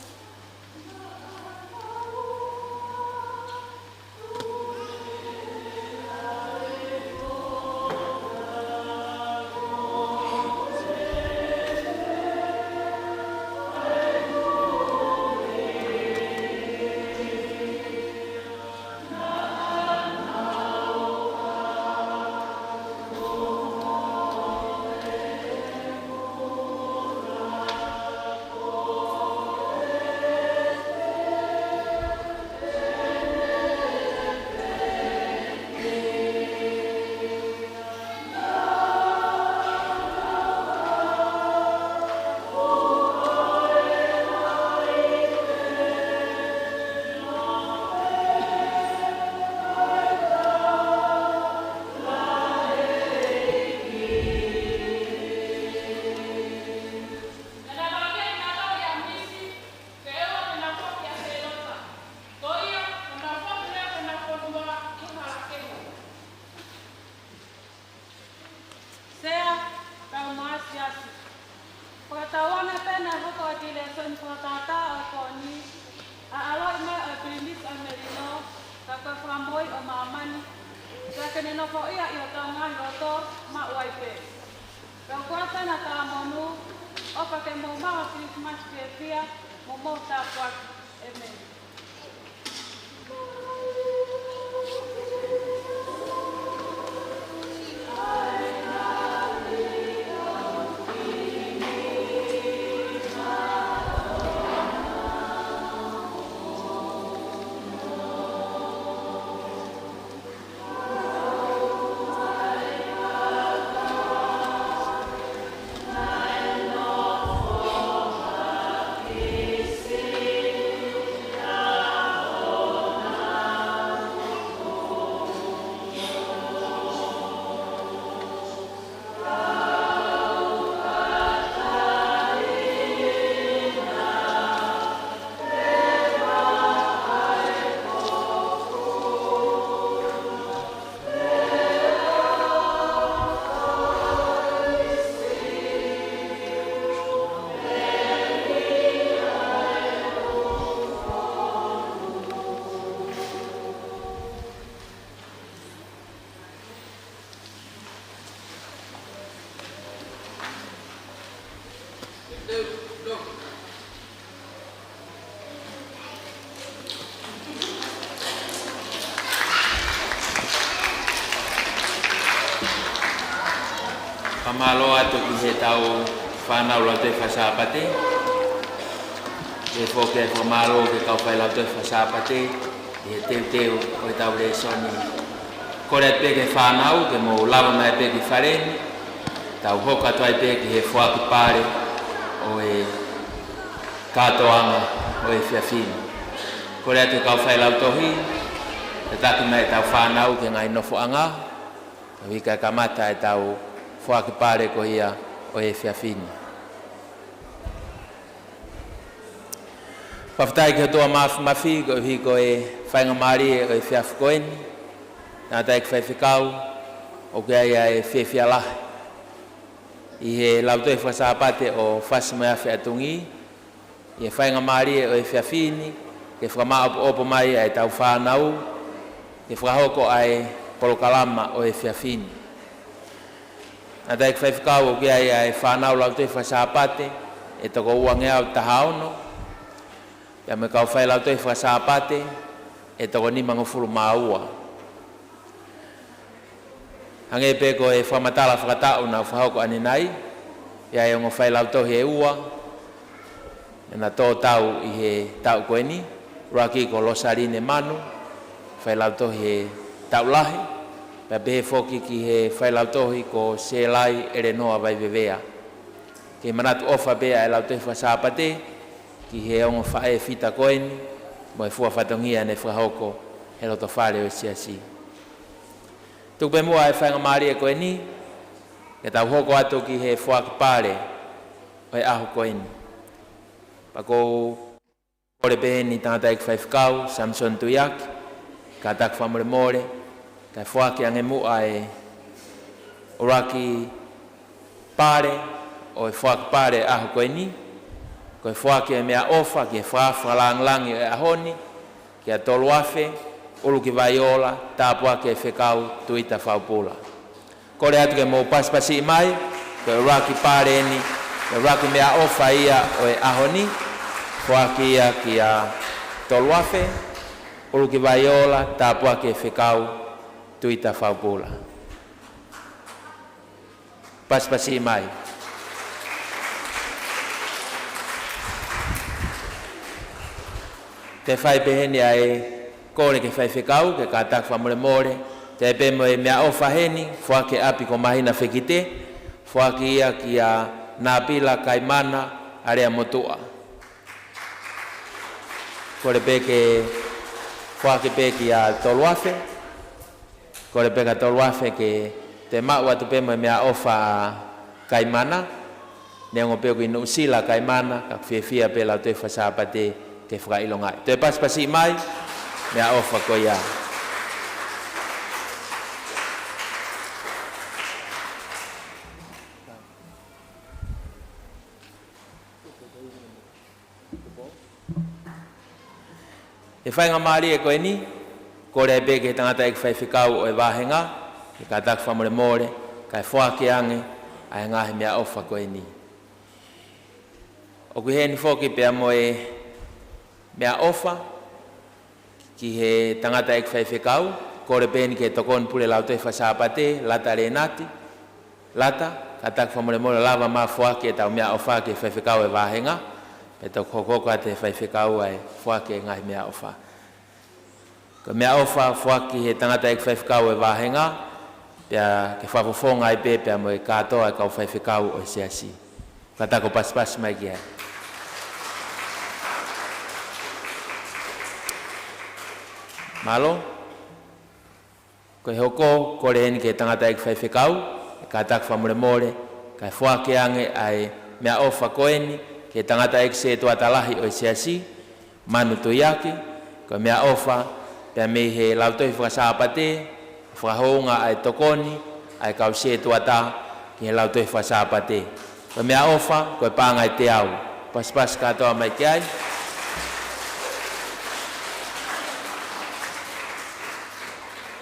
Sea, kau masiasi. Fakatauange pē naʻe hoko ʻaki e lēsoni fakatātā ʻo e pō ni ʻa e ʻaloʻi mai ʻo e Pilinisi ʻo e Melino, ka ko e Fakamoʻui ʻo māmani, pea ke ne nofoʻia ʻi hotau ngaahi loto maʻu ai pē. Pea ʻoku ʻoatu ʻena talamonū, ʻofa ke mou maʻu ha Kilisimasi fiefia mo mou tāpuaki. ʻĒmeni. Fakamālō atu ki heʻetau fānau lautohi faka-Sāpate. Pehē foki e fakamālō ki he kau fai lautohi faka-Sāpate ʻi he teuteu ʻo ʻetau lēsoni. Kole atu pē ki he fānau ke mou lava mai pē ki fale ni, tau hoko atu ai pē ki he foaki pale ʻo e kātoanga ʻo e efiafi ni. Kole atu ki he kau fai lautohi, tataki mai ʻetau fānau ki he ngaahi nofoʻanga, ʻo hiki ai kamata ʻetau foaki pale ko ia ʻo e efiafi ni. Fakafetaʻi ki he ʻOtua Māfimafi koeʻuhi ko e faingamālie ʻo e efiafi ko eni. Naʻa tau ʻEiki Faifekau, ʻoku ʻi ai ʻa e fiefia lahi ʻi he lautohi faka-Sāpate ʻo Fasi mo e Afi Atungi, ʻi he faingamālie ʻo e efiafi ni, ke fakamāʻopoʻopo mai ʻa ʻetau fānau, ke fakahoko ʻa e polokalama ʻo e efiafi ni. Naʻa tau ʻEiki Faifekau, ʻoku ʻi ai ʻa e fānau lautohi faka-Sāpate ʻe toko uangeau taha ono, pea mo e kau fai lautohi faka-Sāpate ʻe toko nimangofulu mā ua. Hangē pē ko e fakamatala fakataʻu naʻa ku fakahoko ʻanenai, ʻi ai e ongo fai lautohi ʻe ua naʻa na tō tau ʻi he taʻu ko eni, ʻuluaki ko Losaline Manu, fai lautohi he taʻu lahi, pea pehē foki ki he fai lautohi ko Sēlai ʻElenoa Vaivevea. Ke manatu ʻofa pē ʻa e lautohi faka-Sāpate ki he ongo faʻē fita ko eni, mo e fua fatongia naʻe fakahoko he loto fale ʻo e Siasi. Tuku pē muʻa e faingamālie ko eni, ke tau hoko atu ki he foaki pale ʻo e ʻaho ko eni. Pea ʻoku ou kole pē heni tangataʻeiki faifekau, Samisoni Tuiaki, kātaki fakamolemole, kae foaki ange muʻa e ʻuluaki pale ʻo e foaki pale ʻaho ko eni, ko e foaki e meʻaʻofa ki he fakalangilangi ʻo e ʻaho ni, kia Toluafe ʻUlukivaiola Tāpuaki e Fekau Tuita Faupula. Kole atu ke mou pasipasiʻi mai, ko e ʻuluaki pale eni, ko e ʻuluaki meʻaʻofa ia ʻo e ʻaho ni, foaki ia kia Toluafe ʻUlukivaiola Tāpuaki e Fekau Tuita Faupula. Pasipasiʻi mai. Te fai pē heni ʻa e kole ki he faifekau, ke kātaki fakamolemole, te pē mo e meʻaʻofa heni, foaki ʻapi ko Mahina Fekite, foaki ia kia Napila Kaimana Alea Motuʻa. Kole pē ke foaki pē kia Toluafe, kole pē kia Toluafe ke te maʻu atu pē mo e meʻaʻofa Kaimana, neongo pē ʻoku ʻi Nuʻusila Kaimana, ka ʻoku fiefia pē Lautohi Fakasāpate ke fakaʻilongaʻi. Toe pasipasiʻi mai, meʻaʻofa ko ia. ʻI he faingamālie ko eni, kole pē ki he tangataʻeiki faifekau ʻo e vāhenga, ke kātaki fakamolemole, kae foaki ange ʻa e ngaahi meʻaʻofa ko eni. ʻOku ʻi heni foki pea mo e meʻaʻofa ki he tangataʻeiki faifekau, kole pē heni ki he Tokoni Pule Lautohi Fakasāpate, Lata Lēnati, Lata, kātaki fakamolemole lava mai ʻo foaki ʻetau meʻaʻofa ki he faifekau ʻo e vāhenga, pea toki hokohoko atu ʻe he faifekau ʻa e foaki e ngaahi meʻaʻofa. Ko e meʻaʻofa foaki ʻe he tangataʻeiki faifekau ʻo e vāhenga, pea ke fakafofonga ai pē pea mo e kātoa e kau faifekau ʻo e siasi. Kātaki ʻo pasipasi mai ki ai. Mālō. Ko e hoko, kole heni ki he tangataʻeiki faifekau, ke kātaki fakamolemole, kae foaki ange ʻa e meʻaʻofa ko eni ki he tangataʻeiki sētuata lahi ʻo e siasi, Manu Tuiaki, ko e meʻaʻofa pea mei he Lautohi Fakasāpate, fakahounga ʻa e tokoni ʻa e kau sētuata ki he Lautohi Fakasāpate. Ko e meʻaʻofa, ko e paʻanga ʻe teau. Pasipasi kātoa mai ki ai.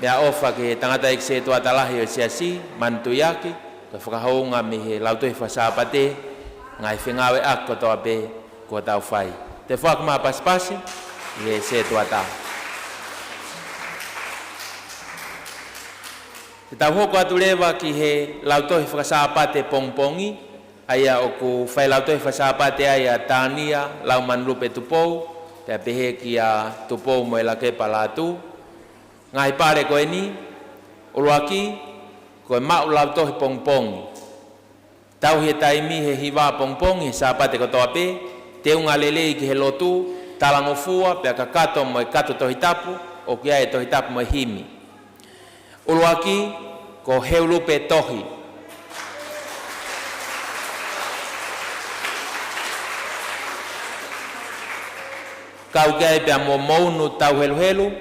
Meʻaʻofa ki he tangataʻeiki sētuata lahi ʻo e siasi, Manu Tuiaki, ko e fakahounga mei he Lautohi Fakasāpate, ngaahi fengāueʻaki kotoa pē kuo tau fai. Toe foaki mai ʻa e pasipasi ki he sētuata. Te tau hoko atu leva ki he Lautohi Fakasāpate pongipongi, ʻa ia ʻoku fai Lautohi Fakasāpate ai ʻa Tania Laumanuʻulupe Tupou, pea pehē kia Tupou mo e Lakepa Lātū. Ngaahi pale ko eni, ʻuluaki, ko e maʻu Lautohi pongipongi. Tauhi e taimi he hiva pongipongi he Sāpate kotoa pē, teunga lelei ki he lotu, talangofua, pea kakato mo e kato Tohitapu, ʻoku ʻi ai e Tohitapu mo e himi. ʻUluaki, ko Heulupe Tohi. Kau ki ai pea mo Mounu Tauheluhelu,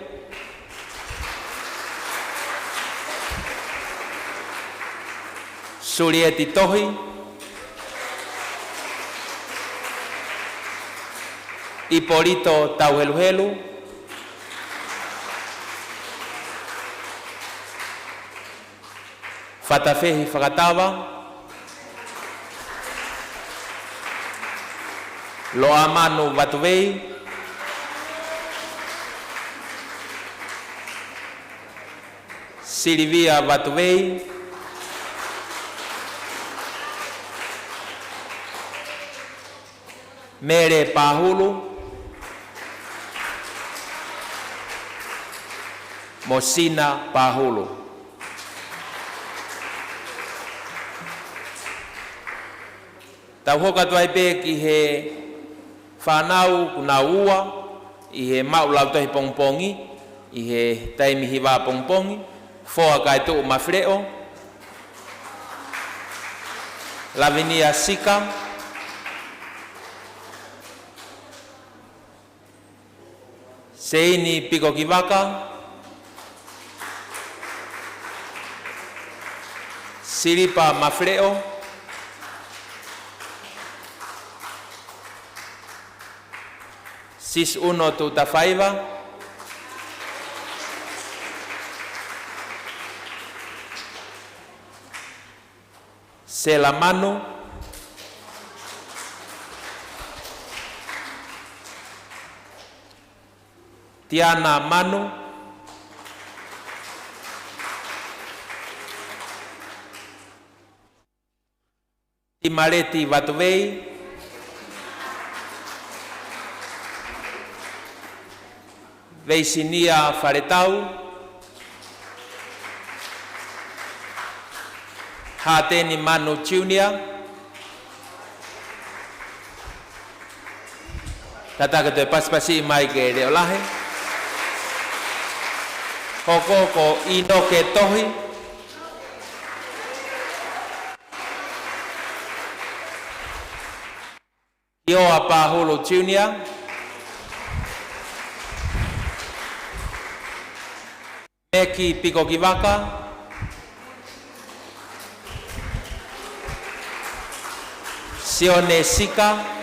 Sulieti Tohi, ʻIpolito Tauheluhelu, Fatafehi Fakatava, Loʻamanu Vatuvei, Silivia Vatuvei, Mele Pahulu, mo Sina Pahulu. Tau hoko atu ai pē ki he fānau kuo nau ua ʻi he maʻu Lautohi pongipongi, ʻi he taimi hiva pongipongi, Foa Kaetuʻu Mafileʻo, Lavinia Sika, Seini Pikokivaka, Silipa Mafileʻo, Sisiuno Tuʻutafaiva, Sela Manu, Tiana Manu, Timaleti Vatuvei, Veisinia Faletau, Hateni Manu Junior, kātaki toe pasipasi mai ke leʻo lahi. Hoko ko ʻInoke Tohi, Ioa Pahulu Junior, Meki Pikokivaka, Sione Sika,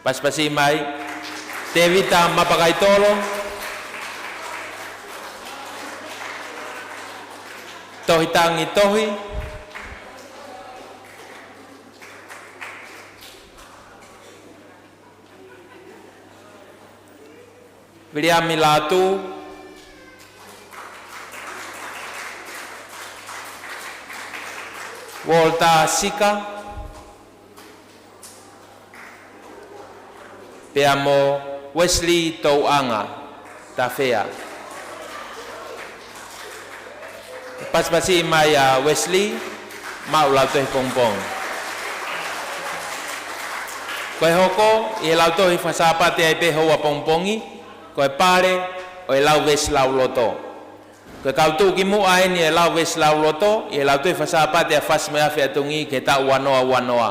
pasipasi mai, Tevita Mapakaitolo, Tohitangi Tohi, Viliami Lātū, Walter Sika, pea mo Wesley Touʻanga Tafea. Pasipasi mai ʻa Wesley, maʻu lautohi pongipongi. Ko e hoko ʻi he lautohi faka-Sāpate ai pē houa pongipongi, ko e pale ʻo e Lauveesi Lauloto. Ko e kau tuʻukimuʻa eni ʻo e Lauveesi Lauloto ʻi he lautohi faka-Sāpate ʻa Fasi mo e Afi Atungi ki he taʻu ua noa ua noa.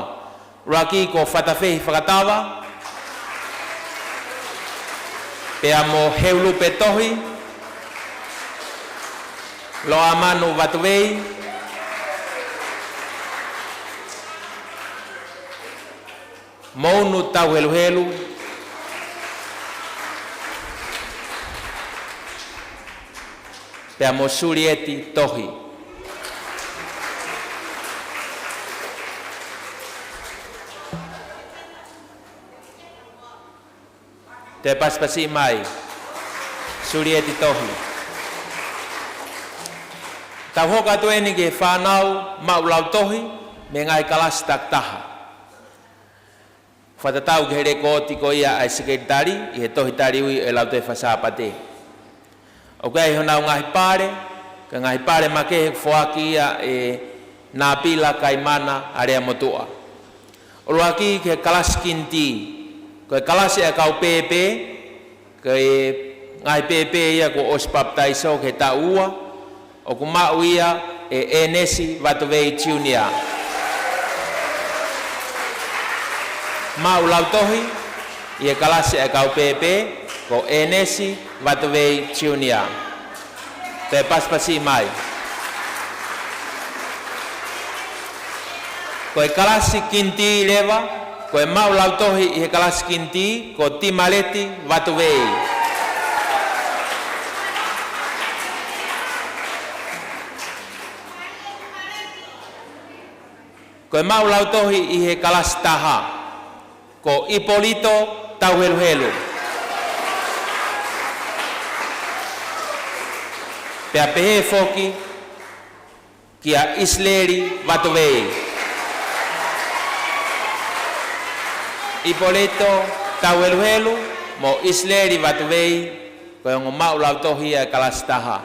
ʻUluaki ko Fatafehi Fakatava, pea mo Heulupe Tohi, Loʻamanu Vatuvei, Mounu Tauheluhelu, pea mo Sulieti Tohi. Toe pasipasi mai, Sulieti Tohi. Tau hoko atu eni ki he fānau maʻu lautohi mei he ngaahi kalasi takitaha. Fakatatau ki he lekooti ko ia ʻa e sekelitali ʻi he tohi taliui ʻo e lautohi faka-Sāpate. ʻOku ʻi ai honau ngaahi pale, ko e ngaahi pale makehe ʻoku foaki ia ʻe Napila Kaimana Aleamotuʻa. ʻUluaki ki he kalasi kinitī, ko e kalasi ʻa e kau pēpē, ko e ngaahi pēpē ia kuo ʻosi papitaiso ki he taʻu ua, ʻoku maʻu ia ʻe ʻEnesi Vatuvei Junior. Maʻu lautohi ʻi he kalasi ʻa e kau pēpē ko ʻEnesi Vatuvei Junior. Toe pasipasi mai. Ko e kalasi kinitī leva, ko e maʻu lautohi ʻi he kalasi kinitī ko Timaleti Vatuvei. Ko e maʻu lautohi ʻi he kalasi taha ko ʻIpolito Tauheluhelu. Pea pehē foki kia ʻIsileli Vatuvei. ʻIpolito Tauheluhelu mo ʻIsileli Vatuvei, ko e ongo maʻu lautohi ia ʻa e kalasi taha.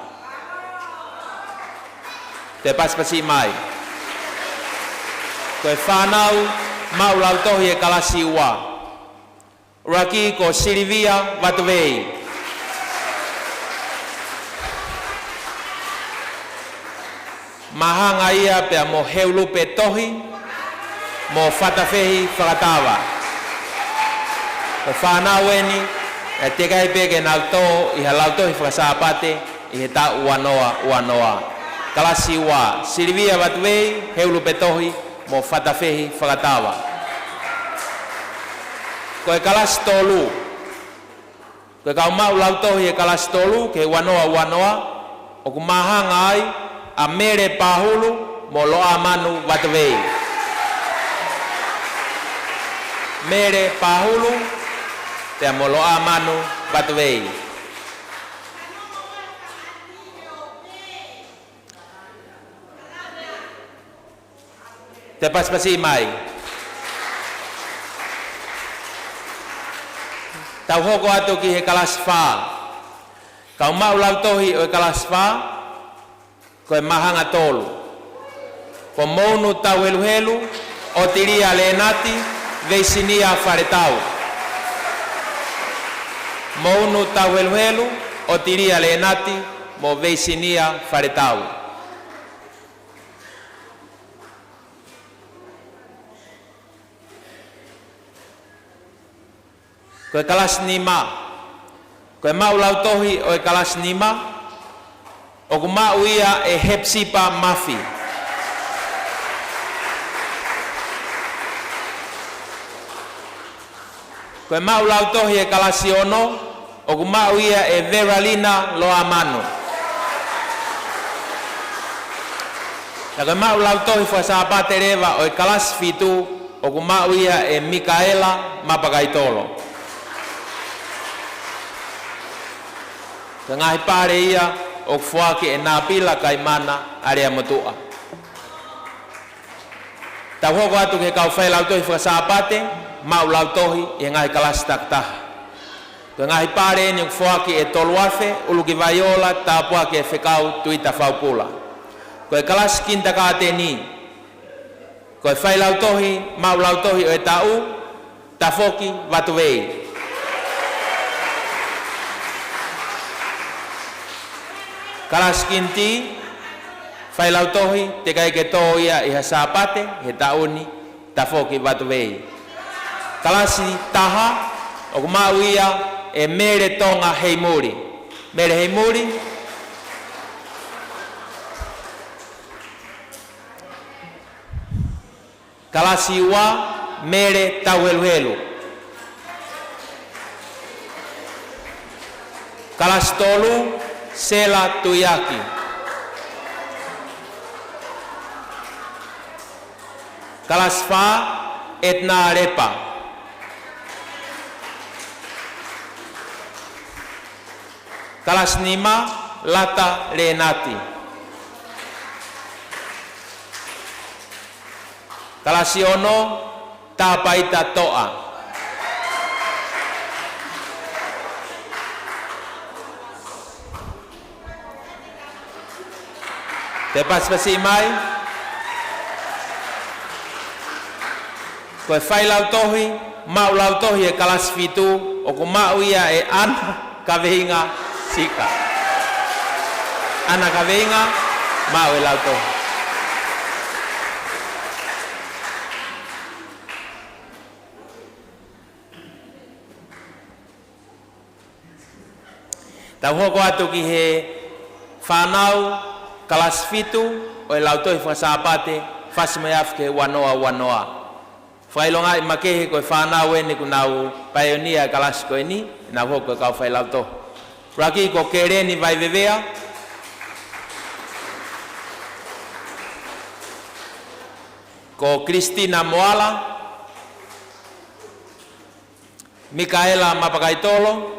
Toe pasipasi mai. Ko e fānau maʻu lautohi ʻa e kalasi ua. ʻUluaki ko Silivia Vatuvei. Māhanga ia pea mo Heulupe Tohi mo Fatafehi Fakatava. Ko e fānau eni, ʻe teʻeki ai pē ke nau tō ʻi ha lautohi faka-Sāpate ʻi he taʻu ua noa ua noa. Kalasi ua, Silivia Vatuvei, Heulupe Tohi mo Fatafehi Fakatava. Ko e kalasi tolu, ko e kau maʻu lautohi ʻi he kalasi tolu ki he ua noa ua noa, ʻoku māhanga ai ʻa Mele Pahulu mo Loʻamanu Vatuvei. Mele Pahulu pea mo Loʻamanu Vatuvei. Toe pasipasi mai. Tau hoko atu ki he kalasi fā. Kau maʻu lautohi ʻo e kalasi fā, ko e māhanga tolu. Ko Mounu Tauheluhelu, ʻOtilia Lēnati, Veisinia Faletau. Mounu Tauheluhelu, ʻOtilia Lēnati, mo Veisinia Faletau. Ko e kalasi nima. Ko e maʻu lautohi ʻo e kalasi nima, ʻoku maʻu ia ʻe Hepsipa Mafi. Ko e maʻu lautohi ʻo e kalasi ono, ʻoku maʻu ia ʻe Veralina Loʻamanu. Pea ko e maʻu lautohi faka-Sāpate leva ʻo e kalasi fitu, ʻoku maʻu ia ʻe Mikaela Mapakaitolo. Ko e ngaahi pale ia ʻoku foaki ʻe Nāpila Kaimana ʻAleamotuʻa. Tau hoko atu ki he kau failautohi faka-Sāpate, maʻu lautohi ʻi he ngaahi kalasi takitaha. Ko e ngaahi pale eni ʻoku foaki ʻe Toluafe ʻUlukivaiola, tāpuaki ʻe Fekau Tuita Faupula. Ko e kalasi kinitakāteni, ko e failautohi, maʻu lautohi ʻo e taʻu, Tafoki Vatuvei. Kalasi kiniti, failautohi, teʻeki ai ke tō ia ʻi ha Sāpate he taʻu ni, Tafoki Vatuvei. Kalasi taha, ʻoku maʻu ia ʻe Mele Tonga Heimuli. Mele Heimuli. Kalasi ua, Mele Tauheluhelu. Kalasi tolu, Sela Tuiaki. Kalasi fā, Etna Lepa. Kalasi nima, Lata Lēnati. Kalasi ono, Tāpaita Toʻa. Toe pasipasi mai. Ko e failautohi, maʻu lautohi ʻo e kalasi fitu, ʻoku maʻu ia ʻe ʻAna Kaveinga Sika. ʻAna Kaveinga, maʻu e lautohi. Tau hoko atu ki he fānau kalasi fitu ʻo e lautohi faka-Sāpate, fasi mai afi ki he ua noa ua noa. Fakaʻilongaʻi makehe ko e fānau eni kuo nau paionia e kalasi ko eni, nau hoko ko e kau failautohi. ʻUluaki ko Keleni Vaivevea, ko Christina Moala, Mikaela Mapakaitolo,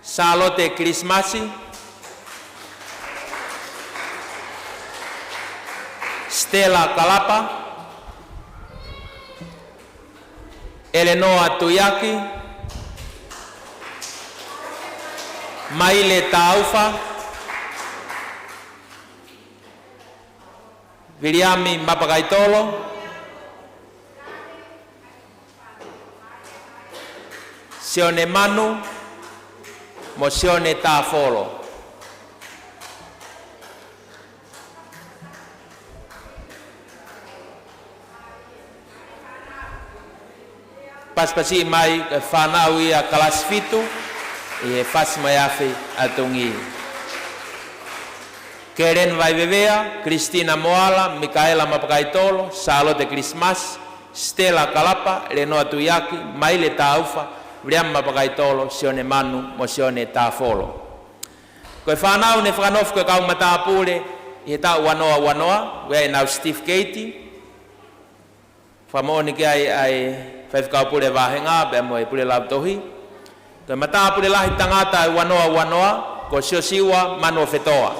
Sālote Kilisimasi, Stella Kalapa, ʻElenoa Tuiaki, Maile Taufa, Viliami Mapakaitolo, Sione Manu, mo Sione Tāfolo. pasipasi mai ko e fānau ia kalasi fitu ʻi he Fasi mo e Afi ʻa Tungī. Kelen Vaivevea, Christina Moala, Mikaela Mapakaitolo, Sālote Kilisimasi, Stella Kalapa, Lenoa Tuiaki, Maile Taufa, Viliami Mapakaitolo, Sione Manu mo Sione Tāfolo. Ko e fānau ne fakanofo ko e kau matāpule ʻi he taʻu ua noa ua noa, ʻoku ʻi ai ʻenau certificate. Fakamoʻoni ki ai ʻa e faifekau pule vāhenga pea mo e pule lautohi. Ko e matāpule lahi tangata ʻi he ua noa ua noa, ko Siosiua Manuofetoa.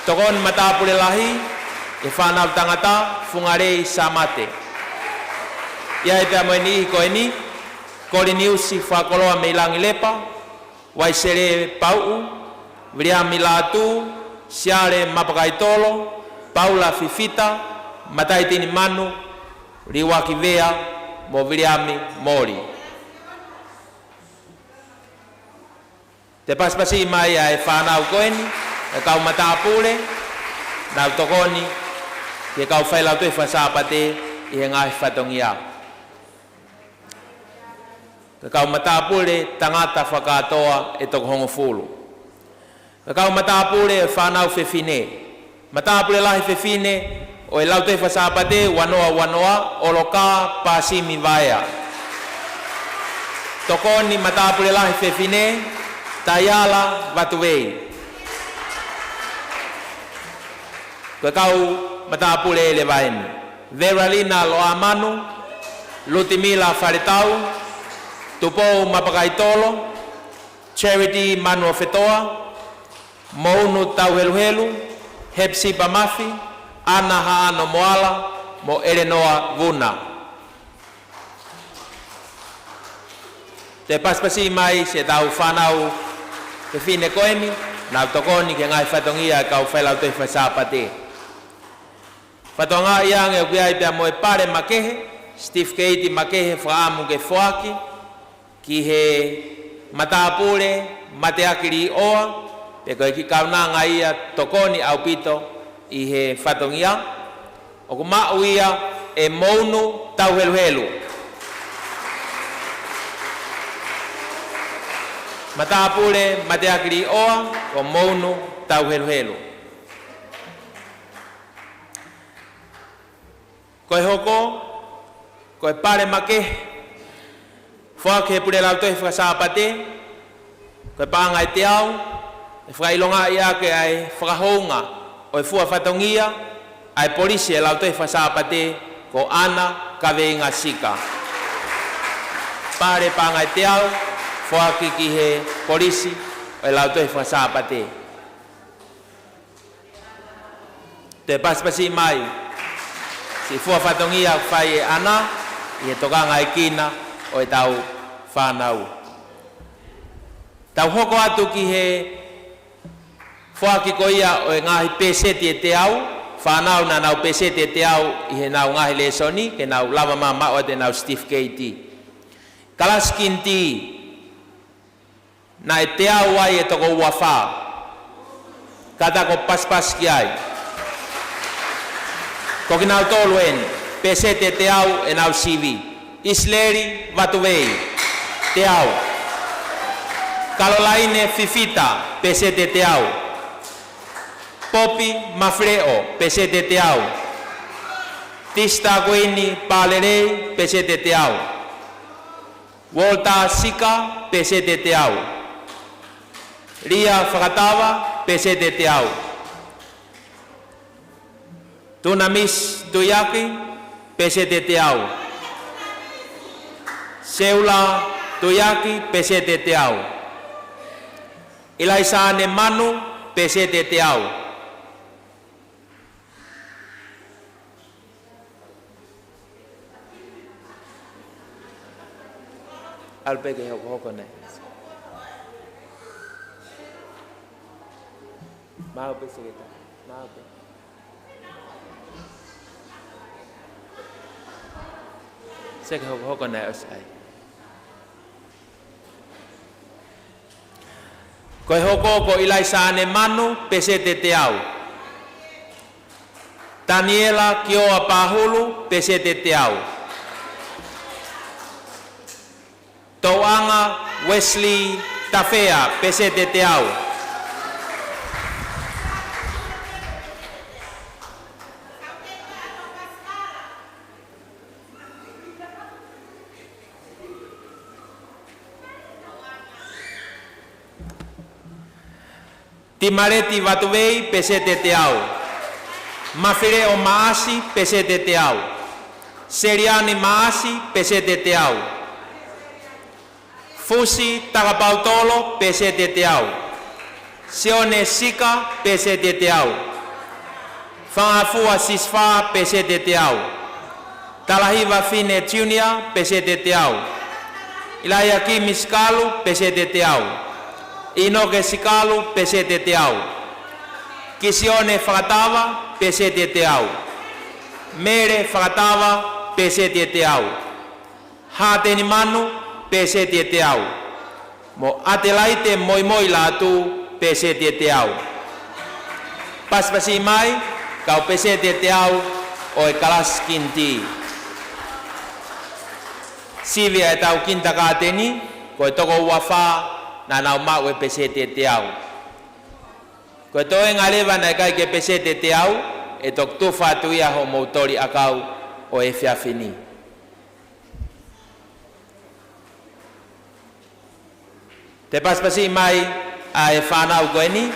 Tokoni matāpule lahi ʻi he fānau tangata, Fungalei Samate. ʻI ai pea mo e niʻihi ko eni, Koliniusi Fakakoloa mei Langilepa, Uaisele Pauʻu, Viliami Lātū, Siale Mapakaitolo, Paula Fifita, Mataitini Manu, Liuaki Vea, mo Viliami Moli. Toe pasipasi mai ʻa e fānau ko eni, ʻa e kau matāpule, nau tokoni ki he kau failautohi faka-Sāpate ʻi he ngaahi fatongia. Ko e kau matāpule tangata fakakātoa ʻe toko hongofulu. Ko e kau matāpule ʻo e fānau fefine. Matāpule lahi fefine ʻo e lautohi faka-Sāpate ua noa ua noa, ʻOlokā Pasimi Vaea. Tokoni matāpule lahi fefine, Taiala Vatuvei. Ko e kau matāpule ʻe leva eni: Veralina Loamanu, Lutimila Faletau, Tupou Mapakaitolo, Charity Manuofetoa, Mounu Tauheluhelu, Hepsipa Mafi, ʻAna Haʻano Moala, mo ʻElenoa Vuna. Toe pasipasi mai siʻetau fānau fefine ko eni, nau tokoni ki he ngaahi fatongia ʻa e kau failautohi faka-Sāpate. Fakatokangaʻi ange ʻoku ʻi ai pea mo e pale makehe, certificate makehe fakaʻamu ke foaki ki he matāpule mateaki līʻoa, pea ko e kiʻi kaunanga ia tokoni ʻaupito ʻi he fatongia. ʻOku maʻu ia ʻe Mounu Tauheluhelu. Matāpule mateaki līʻoa, ko Mounu Tauheluhelu. Ko e hoko, ko e pale makehe foaki ʻe he pule lautohi faka-Sāpate, ko e paʻanga ʻe teau, ʻe fakaʻilongaʻi ʻaki ʻa e fakahounga ʻo e fua fatongia ʻa e polisi ʻo e lautohi faka-Sāpate ko ʻAna Kaveinga Sika. Pale paʻanga ʻe teau foaki ki he polisi ʻo e lautohi faka-Sāpate. Toe pasipasi mai siʻi fua fatongia ʻoku fai ʻe ʻAna ʻi he tokangaekina ʻo ʻetau fānau. Tau hoko atu ki he foaki ko ia ʻo e ngaahi pēseti ʻe teau, fānau naʻa nau pēseti ʻe teau ʻi heʻenau ngaahi lēsoni, ke nau lava mamaʻo atu ʻenau certificate. Kalasi kinitī, naʻe teau ai ʻe toko ua fā. Kātaki ʻo pasipasi ki ai. Ko kinautolu eni, pēseti ʻe teau ʻenau sivi. ʻIsileli Vatuvei, teau. Kalolaine Fifita, pēseti ʻe teau. Popi Mafileʻo, pēseti ʻe teau. Tisita Kuini Palelei, pēseti ʻe teau. Walter Sika, pēseti ʻe teau. Lia Fakatava, pēseti ʻe teau. Tunamis Tuiaki, pēseti ʻe teau. Seula Tuiaki, pēseti ʻe teau. ʻIlaisaane Manu, pēseti ʻe teau. ʻAlu pē ke hokohoko nai. Maʻu pē seketa. Maʻu pē. Seke hokohoko nai ʻosi ai. Ko e hoko ko ʻIlaisaane Manu, pēseti ʻe teau. Taniela Kioa Pahulu, pēseti ʻe teau. Anga Wesley Tafea, peseti ʻe teau. Timaleti Vatuvei, peseti ʻe teau. Mafileʻo Maasi, peseti ʻe teau. Seliani Maasi, peseti ʻe teau. Fusi Takapautolo, peseti ʻe teau. Sione Sika, peseti ʻe teau. Fangafua Sisifā, peseti ʻe teau. Talahiva Fine Junior, peseti ʻe teau. ʻIlaiakimi Sikalu, peseti ʻe teau. ʻInoke Sikalu, peseti ʻe teau. Kisione Fakatava, peseti ʻe teau. Mele Fakatava, peseti ʻe teau. Hāteni Manu, peseti ʻe teau. Mo ʻAtelaite Moimoi Lātū, peseti ʻe teau. Pasipasi mai, kau peseti ʻe teau ʻo e kalasi kinitī. Sivi ʻa ʻetau kinitakāteni, ko e toko uofā naʻa nau maʻu e peseti ʻe teau. Ko e toenga leva naʻe ʻikai ke peseti ʻe teau, ʻe toki tufa atu ia hoʻomou toli ʻakau ʻo e efiafi ni. Te pasipasi mai ʻa e fānau ko eni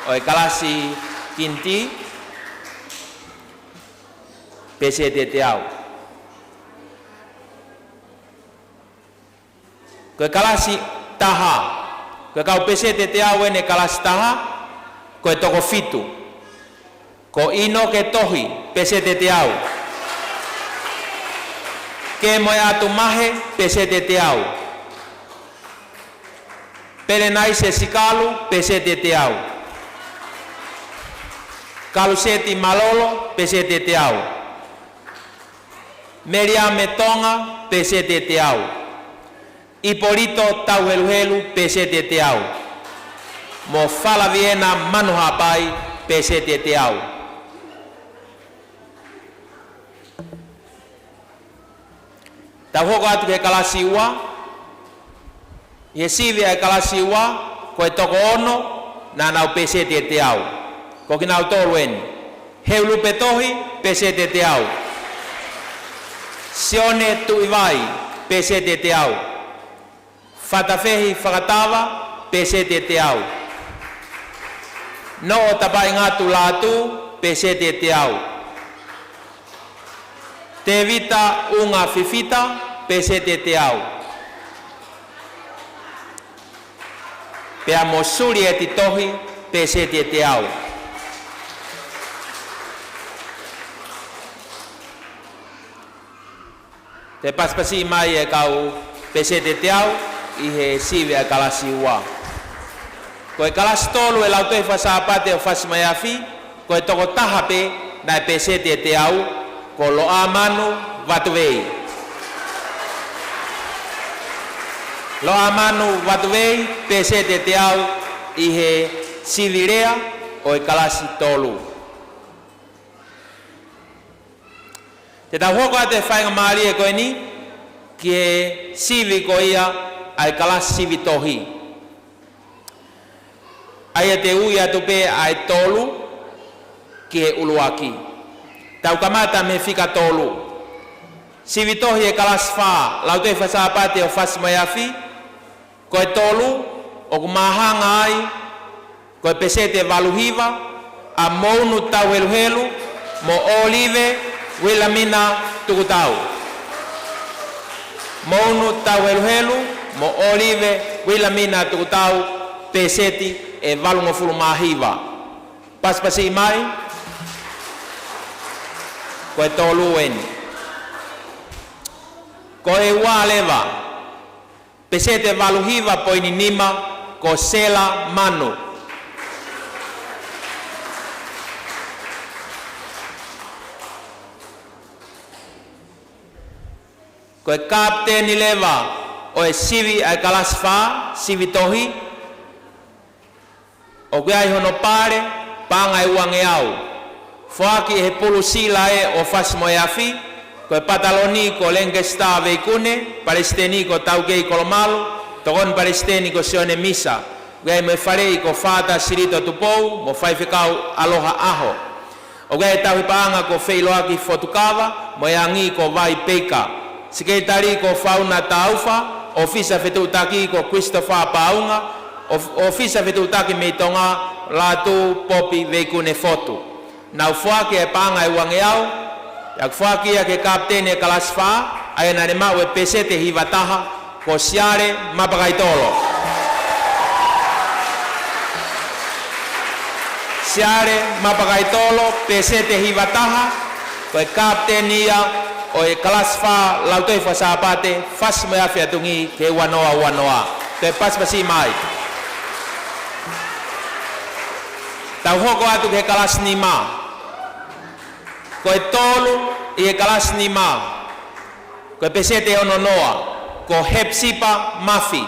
ʻo e kalasi kinitī, peseti ʻe teau. Ko e kalasi taha. Ko e kau peseti ʻe teau eni e kalasi taha, ko e toko fitu. Ko ʻInoke Tohi, peseti ʻe teau. Kemoeatu Mahe, peseti ʻe teau. Pelenaise Sikalu, peseti ʻe teau. Kaluseti Malolo, peseti ʻe teau. Meliame Tonga, peseti ʻe teau. ʻIpolito Tauheluhelu, peseti ʻe teau. Mo Falaviena Manuhapai, peseti ʻe teau. Tau hoko atu ki he kalasi ua. ʻI he sivi ʻa e kalasi ua, ko e toko ono naʻa nau peseti ʻe teau. Ko kinautolu eni. Heulupe Tohi, peseti ʻe teau. Sione Tuʻivai, peseti ʻe teau. Fatafehi Fakatava, peseti ʻe teau. Noʻo Tapaʻingatu Lātū, peseti ʻe teau. Tēvita ʻUnga Fifita, peseti ʻe teau. Pea mo Sulieti Tohi, peseti ʻe teau. Te pasipasi mai e kau peseti ʻe teau ʻi he sivi ʻa e kalasi ua. Ko e kalasi tolu e Lautohi Fakasaapate ʻo Fasimaiafi, ko e tokotaha pē naʻe peseti ʻe teau, ko Loʻamanu Vatuvei. Loʻamanu Vatuvei, peseti ʻe teau ʻi he sivi lea ʻo e kalasi tolu. Te tau hoko atu e faingamālie ko eni ki he sivi ko ia ʻa e kalasi sivi tohi. ʻA ia te u ui atu pē ʻa e tolu ki he ʻuluaki. Tau kamata mei he fika tolu. Sivi tohi e kalasi fā, Lautohi Fakasaapate ʻo Fasimaiafi, ko e tolu, ʻoku māhanga ai, ko e peseti ʻe valu hiva, ʻa Mounu Tauheluhelu, mo ʻŌlive Uilamina Tukutau. Mounu Tauheluhelu, mo ʻŌlive Uilamina Tukutau, peseti ʻe valungofulu mā hiva. Pasipasi mai, ko e tolu eni. Ko e ua leva, peseti ʻe valu hiva poini nima, ko Sela Manu. Ko e kapiteni leva ʻo e sivi ʻa e kalasi fā, sivi tohi, ʻoku ʻi ai hono pale, paʻanga ʻe uangeau. Foaki ʻe he Pulu Sila ʻo Fasimaiafi, Ko e pataloni ko Lenkesitā Veikune, palesiteni ko Taukei Kolomalu, tokoni palesiteni ko Sione Misa, ʻoku ʻi ai mo e faleʻi ko Fāta Silito Tupou, mo Faifekau Aloha ʻAho. ʻOku ʻi ai e tauhi paʻanga ko Feiloaki Fotukava, mo e angi ko Vai Peika. Sekelitali ko Fauna Taufa, ʻōfisa fetuʻutaki ko Christopher Paunga, ʻo-, ʻōfisa fetuʻutaki mei Tonga, Lātū Popi Veikune Fotu. Naʻe foaki e paʻanga ʻe uangeau, ʻa ia ʻoku foaki ia ki he kapiteni e kalasi fā, ʻa ia naʻa ne maʻu e peseti hiva taha, ko Siale Mapakaitolo. Siale Mapakaitolo, peseti hiva taha, ko e kapiteni ia ʻo e kalasi fā Lautohi Fakasāpate, fasi mo e afi ʻatungi ki he ua noa ua noa. Toe pasipasi mai. Tau hoko atu ki he kalasi nima. Ko e tolu ʻi he kalasi nima, ko e peseti ono noa, ko Hepsipa Mafi.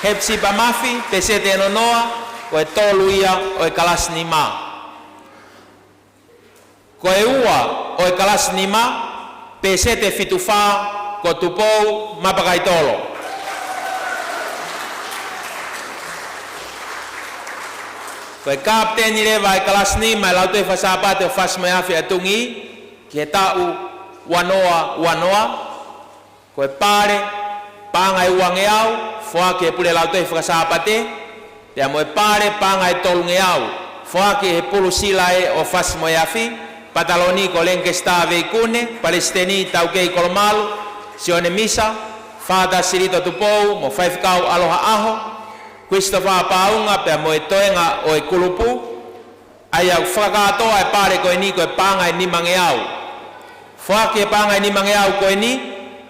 Hepsipa Mafi, peseti ono noa, ko e tolu ia ʻo e kalasi nima. Ko e ua ʻo e kalasi nima, peseti fitu fā, ko Tupou Mapakaitolo. Ko e kapiteni leva e kalasi nima e Lautohi Fakasāpate ʻo fasi mo e afi ʻatungi ki he taʻu ua noa ua noa. Ko e pale, paʻanga ʻe uangeau, foaki ʻe he Pule Lautohi Fakasāpate, pea mo e pale, paʻanga ʻe tolungeau, foaki ʻe he Pulu Silae ʻo fasi mo e afi, pataloni ko Lenkesitā Veikune, palesiteni Taukei Kolomalu, Sione Misa, Fāta Silito Tupou, mo Faifekau Aloha ʻAho, Christopher Paunga, pea mo e toenga ʻo e kulupu, ʻa ia ʻoku fakakātoa e pale ko eni ko e paʻanga ʻe nimangeau. Foaki e paʻanga ʻe nimangeau ko eni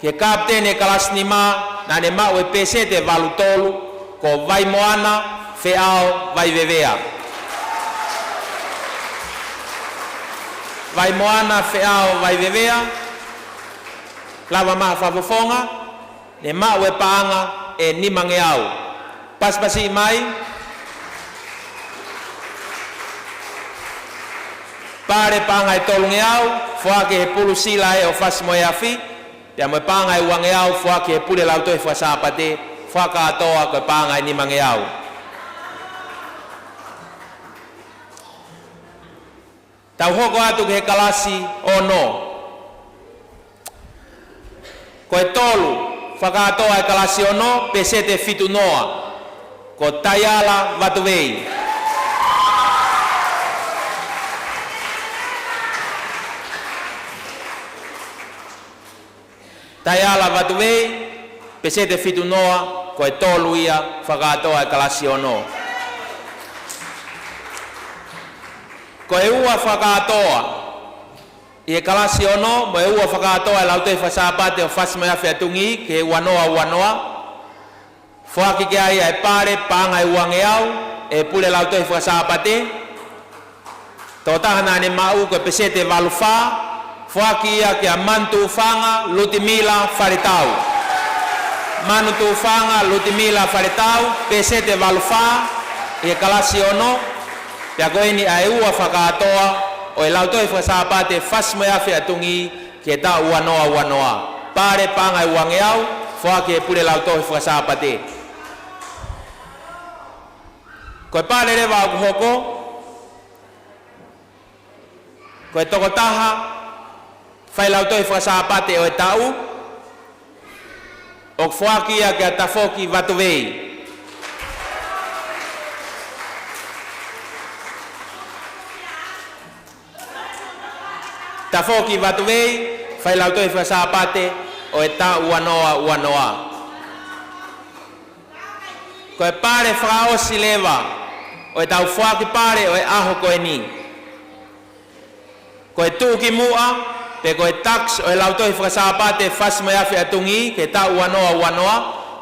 ki he kapiteni e kalasi nima, naʻa ne maʻu e peseti valu tolu, ko Vaimoana Feʻao Vaivevea. Vaimoana Feʻao Vaivevea, lava mai ha fakafofonga, ne maʻu e paʻanga ʻe nimangeau. Pasipasi mai. Pale, paʻanga ʻe tolungeau, foaki ʻe he Pulu Silae ʻo fasi mo e afi, pea mo e paʻanga ʻe uangeau, foaki ʻe he Pule Lautohi Fakasāpate, fakakātoa ko e paʻanga ʻe nimangeau. Tau hoko atu ki he kalasi ono. Ko e tolu, fakakātoa e kalasi ono, peseti fitu noa, ko Taiala Vatuvei. Taiala Vatuvei, peseti fitu noa, ko e tolu ia fakakātoa e kalasi ono. Ko e ua fakakātoa ʻi he kalasi ono, mo e ua fakakātoa e Lautohi Fakasāpate ʻo fasi mo e afi ʻatungi ki he ua noa ua noa. Foaki ki ai ʻa e pale, paʻanga ʻe uangeau, ʻe he Pule Lautohi Fakasāpate. Tokotaha naʻa ne maʻu ko e peseti valu fā, foaki ia kia Manu Tufanga Lutimila Faletau. Manu Tufanga Lutimila Faletau, peseti valu fā ʻi he kalasi ono, pea ko eni ʻa e ua fakakātoa ʻo e Lautohi Fakasāpate fasi mo e afi ʻatungi ki he taʻu ua noa ua noa. Pale, paʻanga ʻe uangeau, foaki ʻe he Pule Lautohi Fakasāpate. Ko e pale leva ʻoku hoko, ko e tokotaha failautohi fakasāpate ʻo e taʻu, ʻoku foaki ia kia Tafoki Vatuvei. Tafoki Vatuvei, failautohi fakasāpate ʻo e taʻu ua noa ua noa. Ko e pale fakaʻosi leva ʻo ʻetau foaki pale ʻo e ʻaho ko eni, ko e tuʻukimuʻa, pe ko e tax ʻo e lautohi fakasāpate fasi mo e afi ʻatungi ki he taʻu ua noa ua noa,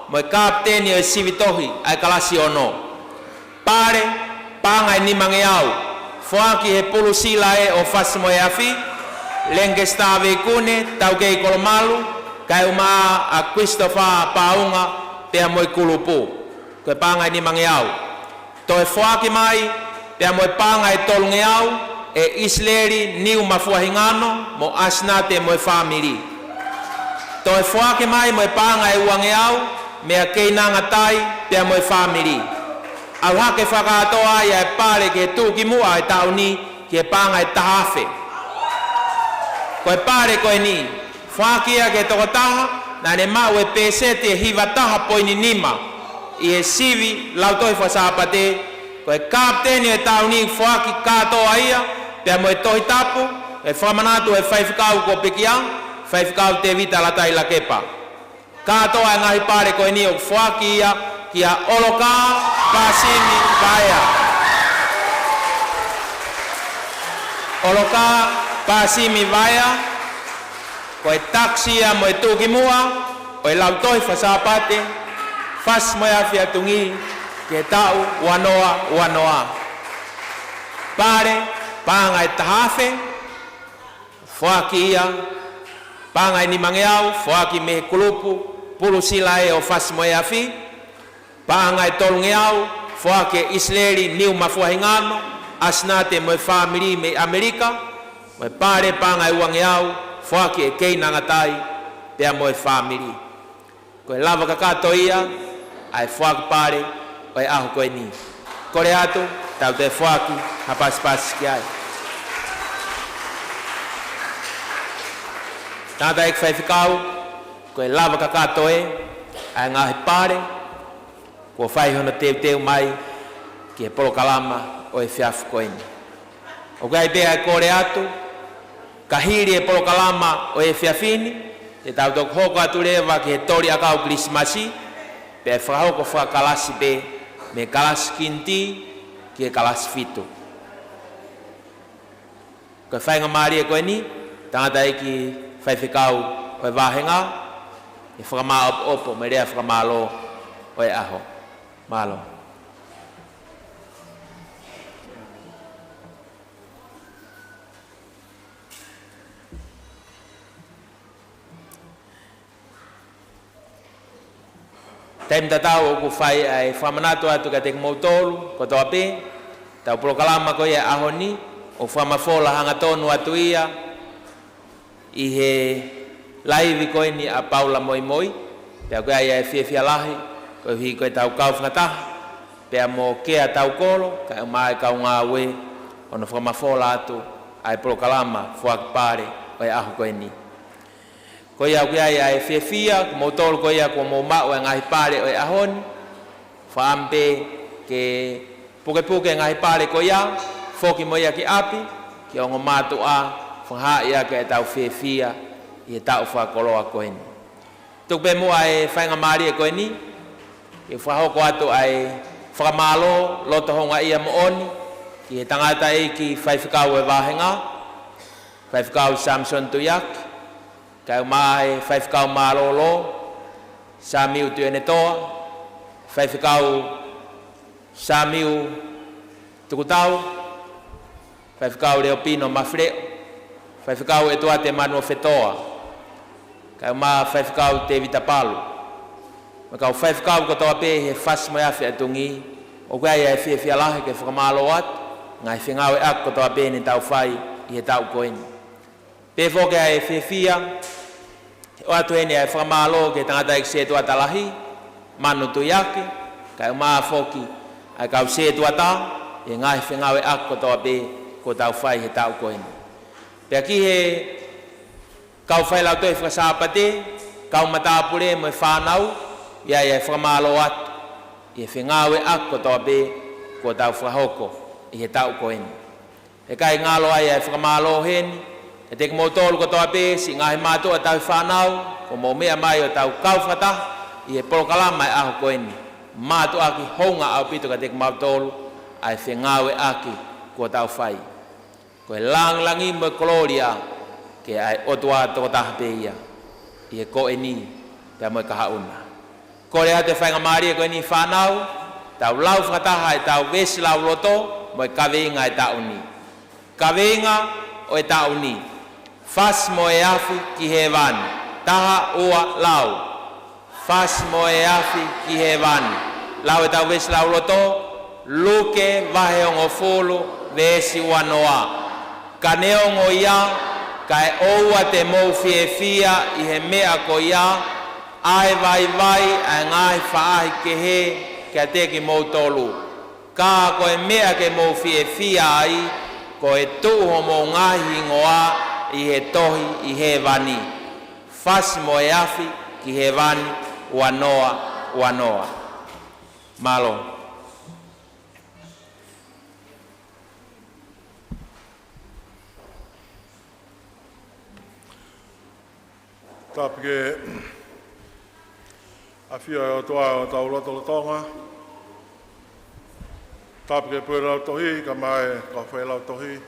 mo e kapiteni ʻo e sivi tohi ʻa e kalasi ono. Pale, paʻanga ʻe nimangeau, foaki ʻe he Pulu Silae ʻo fasi mo e afi, Lenkesitā Veikune, Taukei Kolomalu, kae ʻumaʻā ʻa Christopher Paunga, pea mo e kulupu. Ko e paʻanga ʻe nimangeau. Toe foaki mai, pea mo e paʻanga ʻe tolungeau, ʻe ʻIsileli Niu Mafuahingano mo ʻAsinate mo e fāmili. Toe foaki mai mo e paʻanga ʻe uangeau, meia Keinanga Tai pea mo e fāmili. ʻAuhake fakakātoa ai ʻa e pale ki he tuʻukimuʻa ʻo e taʻu ni ki he paʻanga ʻe taha afe. Ko e pale ko eni, foaki ia ki he tokotaha naʻa ne maʻu e pēseti ʻe hiva taha poini nima ʻi he sivi lautohi faka-Sāpate. Ko e kapiteni ʻo e taʻu ni, foaki kātoa ia, pea mo e Tohi Tapu, ʻe fakamanatu ʻe he faifekau kuo pekia, Faifekau Tēvita Latai Lakepa. Kātoa e ngaahi pale ko eni ʻoku foaki ia kia ʻOloka Pasimi Vaea. ʻOloka Pasimi Vaea, ko e takisi ia mo e tuʻukimuʻa ʻo e lautohi faka-Sāpate, Fasi mo e Afi ʻa Tungi, ki he taʻu ua noa ua noa. Pale, paʻanga ʻe taha afe, foaki ia, paʻanga ʻe nimangeau, foaki mei he kulupu Pulu Sila ʻo Fasi mo e Afi, paʻanga ʻe tolungeau, foaki ʻe ʻIsileli Niu Mafuahingano, ʻAsinate mo e fāmili mei ʻAmelika, mo e pale paʻanga ʻe uangeau, foaki ʻe Keinanga Tai pea mo e fāmili. Ko e lava kakato ia ʻa e foaki pale ʻo e ʻaho ko eni. Kole atu, tau toe foaki ha pasipasi ki ai. Tangataʻeiki faifekau, ko e lava kakato ē ʻa e ngaahi pale kuo fai hono teuteu mai ki he polokalama ʻo e efiafi ko eni. ʻOku ʻi ai pē ʻa e kole atu, ka hili e polokalama ʻo e efiafi ni, te tau toki hoko atu leva ki he toli ʻakau Kilisimasi, pea ʻe fakahoko fakakalasi pē mei he kalasi kinitī ki he kalasi fitu. Ko e faingamālie ko eni, tangataʻeiki faifekau ʻo e vāhenga, ʻe fakamāʻopoʻopo mo e lea fakamālō ʻo e ʻaho. Mālō. Taimi tatau ʻoku fai ʻa e fakamanatu atu kiate kimoutolu kotoa pē, ʻetau polokalama ko ia ʻo e ʻaho ni, ʻoku fakamafola hangatonu atu ia ʻi he laivi ko eni ʻa Paula Moimoi, pea ʻoku ʻi ai ʻa e fiefia lahi, koeʻuhi ko ʻetau kau fakataha, pea mo Kea Taukolo, kae ʻumaʻā e kau ngāue, ʻo hono fakamafola atu ʻa e polokalama foaki pale ʻo e ʻaho ko eni. Ko ia ʻoku ʻi ai ʻa e fiefia, kimoutolu ko ia kuo mou maʻu ʻa e ngaahi pale ʻo e ʻaho ni, fakaʻamu pē ke pukepuke e ngaahi pale ko ia, foki mo ia ki ʻapi, ke ongo mātuʻa, fakahaaʻi ʻaki ʻetau fiefia ʻi he taʻu fakakoloa ko eni. Tuku pē muʻa e faingamālie ko eni, ke fakahoko atu ʻa e fakamālō loto houngaʻia moʻoni ki he tangataʻeiki faifekau ʻo e vāhenga, Faifekau Samisoni Tuiaki, kae ʻumaʻā e faifekau mālōlō, Samiu Tuʻiʻonetoa, Faifekau Samiu Tukutau, Faifekau Leopino Mafileʻo, Faifekau ʻEtuate Manuofetoa, kae ʻumaʻā Faifekau Tēvita Palu, mo e kau faifekau kotoa pē he Fasi mo e Afi ʻa Tungi, ʻoku ʻi ai ʻa e fiefia lahi ke fakamālō atu, ngaahi fengāueʻaki kotoa pē ne tau fai ʻi he taʻu ko eni. Pehē foki ʻa e fiefia, ʻoatu heni ʻa e fakamālō ki he tangataʻeiki setuata lahi, Manu Tuiaki, kae ʻumaʻā foki ʻa e kau setuata, ʻi he ngaahi fengāueʻaki kotoa pē kuo tau fai he taʻu ko eni. Pea ki he kau failautohi faka-Sāpate, kau matāpule mo e fānau, ʻoku ʻi ai ʻa e fakamālō atu, ʻi he fengāueʻaki kotoa pē kuo tau fakahoko ʻi he taʻu ko eni. ʻE ʻikai ngalo ai ʻa e fakamālō heni, kiate kimoutolu kotoa pē, siʻi ngaahi mātuʻa tauhi fānau, kuo mou meʻa mai ʻo tau kau fakataha ʻi he polokalama ʻo e ʻaho ko eni. Mātuʻaki hounga ʻaupito kiate kimautolu ʻa e fengāueʻaki kuo tau fai. Ko e lāngilangi mo e kolōlia ke ʻa e ʻOtua tokotaha pē ia, ʻi he ko eni pea mo e kahaʻu na. Kole atu e faingamālie ko eni fānau, tau lau fakataha ʻetau veesi lauloto mo e kaveinga ʻo e taʻu ni. Kaveinga ʻo e taʻu ni: Fasi mo e Afi ki Hēvani. Taha, ua, lau. Fasi mo e afi ki hēvani. Lau ʻetau veesi lauloto, Luke vahe hongofulu, veesi ua noa. Ka neongo ia, kae ʻoua te mou fiefia ʻi he meʻa ko ia, ʻa e vaivai ʻa e ngaahi faʻahi kehe kiate kimoutolu. Ka ko e meʻa ke mou fiefia ai, ko e tuʻu homou ngaahi hingoa ʻi he tohi ʻi hēvani. Fasi mo e afi ki hēvani, ua noa, ua noa. Mālō. Tapu ki he ʻafio ʻa e ʻOtua ʻi hotau lotolotonga. Tapu ki he Pule Lautohi, kae ʻumaʻā e kau failautohi.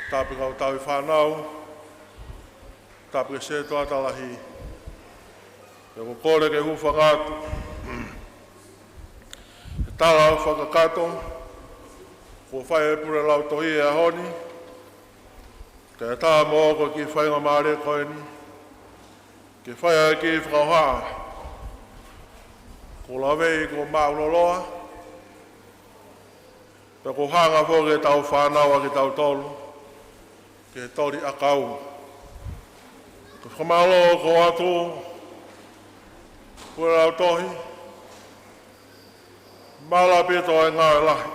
Tapu ki he kau tauhi fānau. Tapu ki he sētuata lahi. Pea ʻoku ou kole ke u hūfanga atu he tala fakakakato kuo fai ʻe he Pule Lautohi he ʻaho ni, kae ʻatā moʻoku e kiʻi faingamālie ko eni ke fai ʻa e kiʻi fakahohaʻa. Kuo lavei, kuo māʻuloloa, pea kuo hanga foki ʻetau fānau ʻa kitautolu ki he toli ʻakau. Ko e fakamālō ʻoku ʻoatu, Pule Lautohi, mālō ʻaupito e ngāue lahi.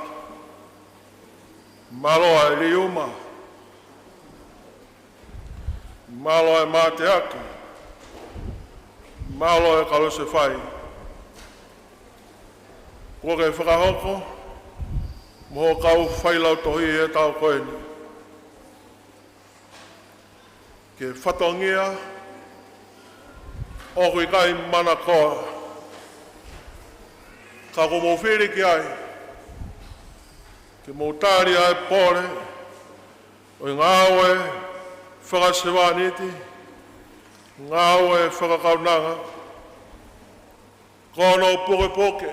Mālō e liuma. Mālō e mateaki. Mālō e kalusefai. Kuo ke fakahoko mo hoʻo kau failautohi he taʻu ko eni. Ki he fatongia ʻoku ʻikai manakoa, ka kuo mou fili ki ai ke mou tali ʻa e pole ʻo e ngāue fakasevāniti, ngāue fakakaunanga, ko hono pukepuke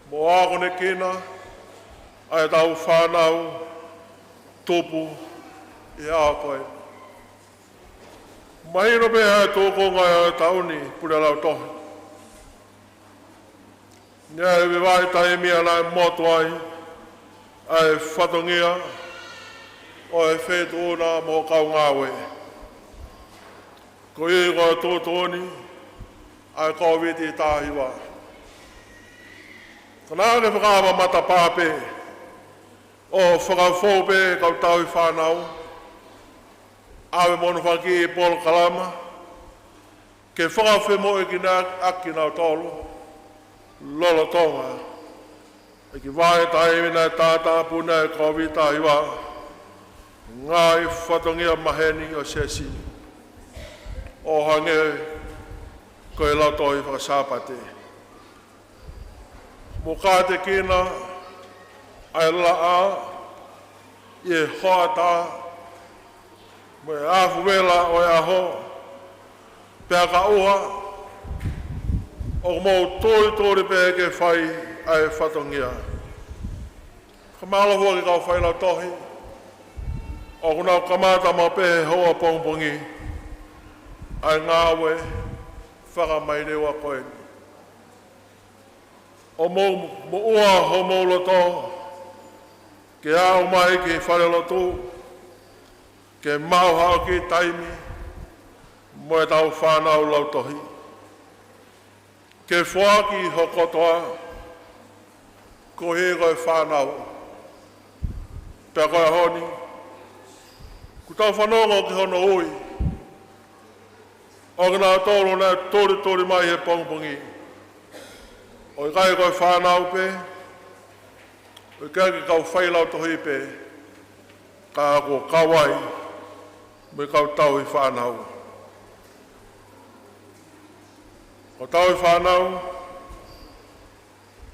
mo akonekina ʻa ʻetau fānau tupu ʻi he ʻaho ko ē. Mahino pē ʻa e tūkunga ʻo e taʻu ni, Pule Lautohi. Naʻe ʻi ai e vahaʻa taimi naʻe motu ai ʻa e fatongia ʻo e feituʻu na mo e kau ngāue, koeʻuhi ko e tuʻutuʻuni ʻa e Kōviti taha hiva. Ka naʻa ke fakaava matapā pē ʻo fakafou pē kau tauhi fānau, ʻave mo hono fanga kiʻi polokalama ke fakafemoʻuekina ʻaki kinautolu lolotonga e kiʻi vahaʻa taimi naʻe tātāpuni ai e Kōviti taha hiva, ngaahi fatongia maheni ʻo e siasi, ʻo hangē ko e Lautohi Faka-Sāpate. Mo kātekina ʻa e laʻā ʻi he hoʻatā mo e afu vela ʻo e ʻaho, pea ka ʻuha ʻoku mou tulituli pē ke fai ʻa e fatongia. Fakamālō foki ki he kau failautohi, ʻoku nau kamata maʻu pē he hoʻapongipongi ʻa e ngāue fakamaileu ko eni. ʻO mou moʻua homou loto ke aʻu mai ki he falelotu, ke maʻu haʻo kiʻi taimi mo ʻetau fānau lautohi. Ke foaki ho kotoa, koeʻuhi ko e fānau. Pea ko e ʻaho ni, kuo tau fanongo ki hono ui ʻo kinautolu naʻe tulituli mai he pongipongi, ʻo ʻikai ko e fānau pē, ʻo ʻikai ko e kau failautohi pē, ka kuo kau ai mo e kau tauhi fānau. Ko e tauhi fānau,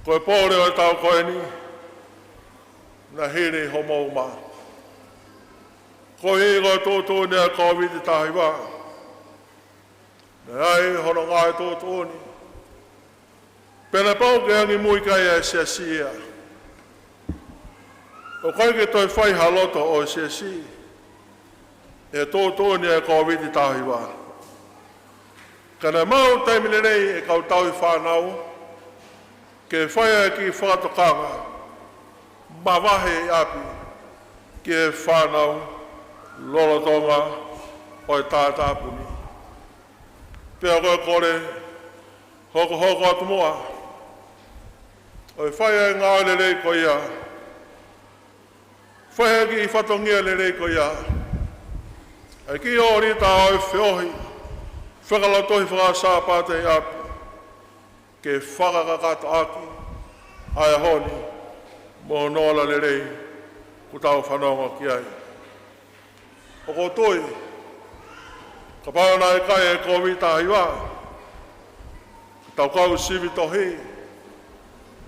ko e pole ʻo e taʻu ko eni naʻe hili homou uma. Koeʻuhi ko e tuʻutuʻuni ʻa e Kōviti taha hiva, naʻe ʻi ai hono ngaahi tuʻutuʻuni, pea naʻe pau ke angimui ki ai ʻa e siasi ia. ʻOku ʻikai ke toe fai ha loto ʻo e siasi he tuʻutuʻuni ʻa e Kōviti taha hiva. Ka naʻe maʻu taimi lelei ʻe he kau tauhi fānau ke fai ʻa e kiʻi fakatokanga mavahe ʻi ʻapi, ki he fānau lolotonga ʻo e tātāpuni. Pea ko e kole hokohoko atu muʻa ʻo e fai ʻa e ngāue lelei ko ia, fai ʻa e kiʻi fatongia lelei ko ia, ʻa e kiʻi ʻōlita ʻo e feohi fakalotohi faka-Sāpate ʻi ʻapi, ke fakakakato ʻaki ʻa e ʻaho ni mo hono ola lelei kuo tau fanongo ki ai. ʻOku ou tui, kapau naʻe ʻikai e Kōviti taha hiva, tau kau sivi tohi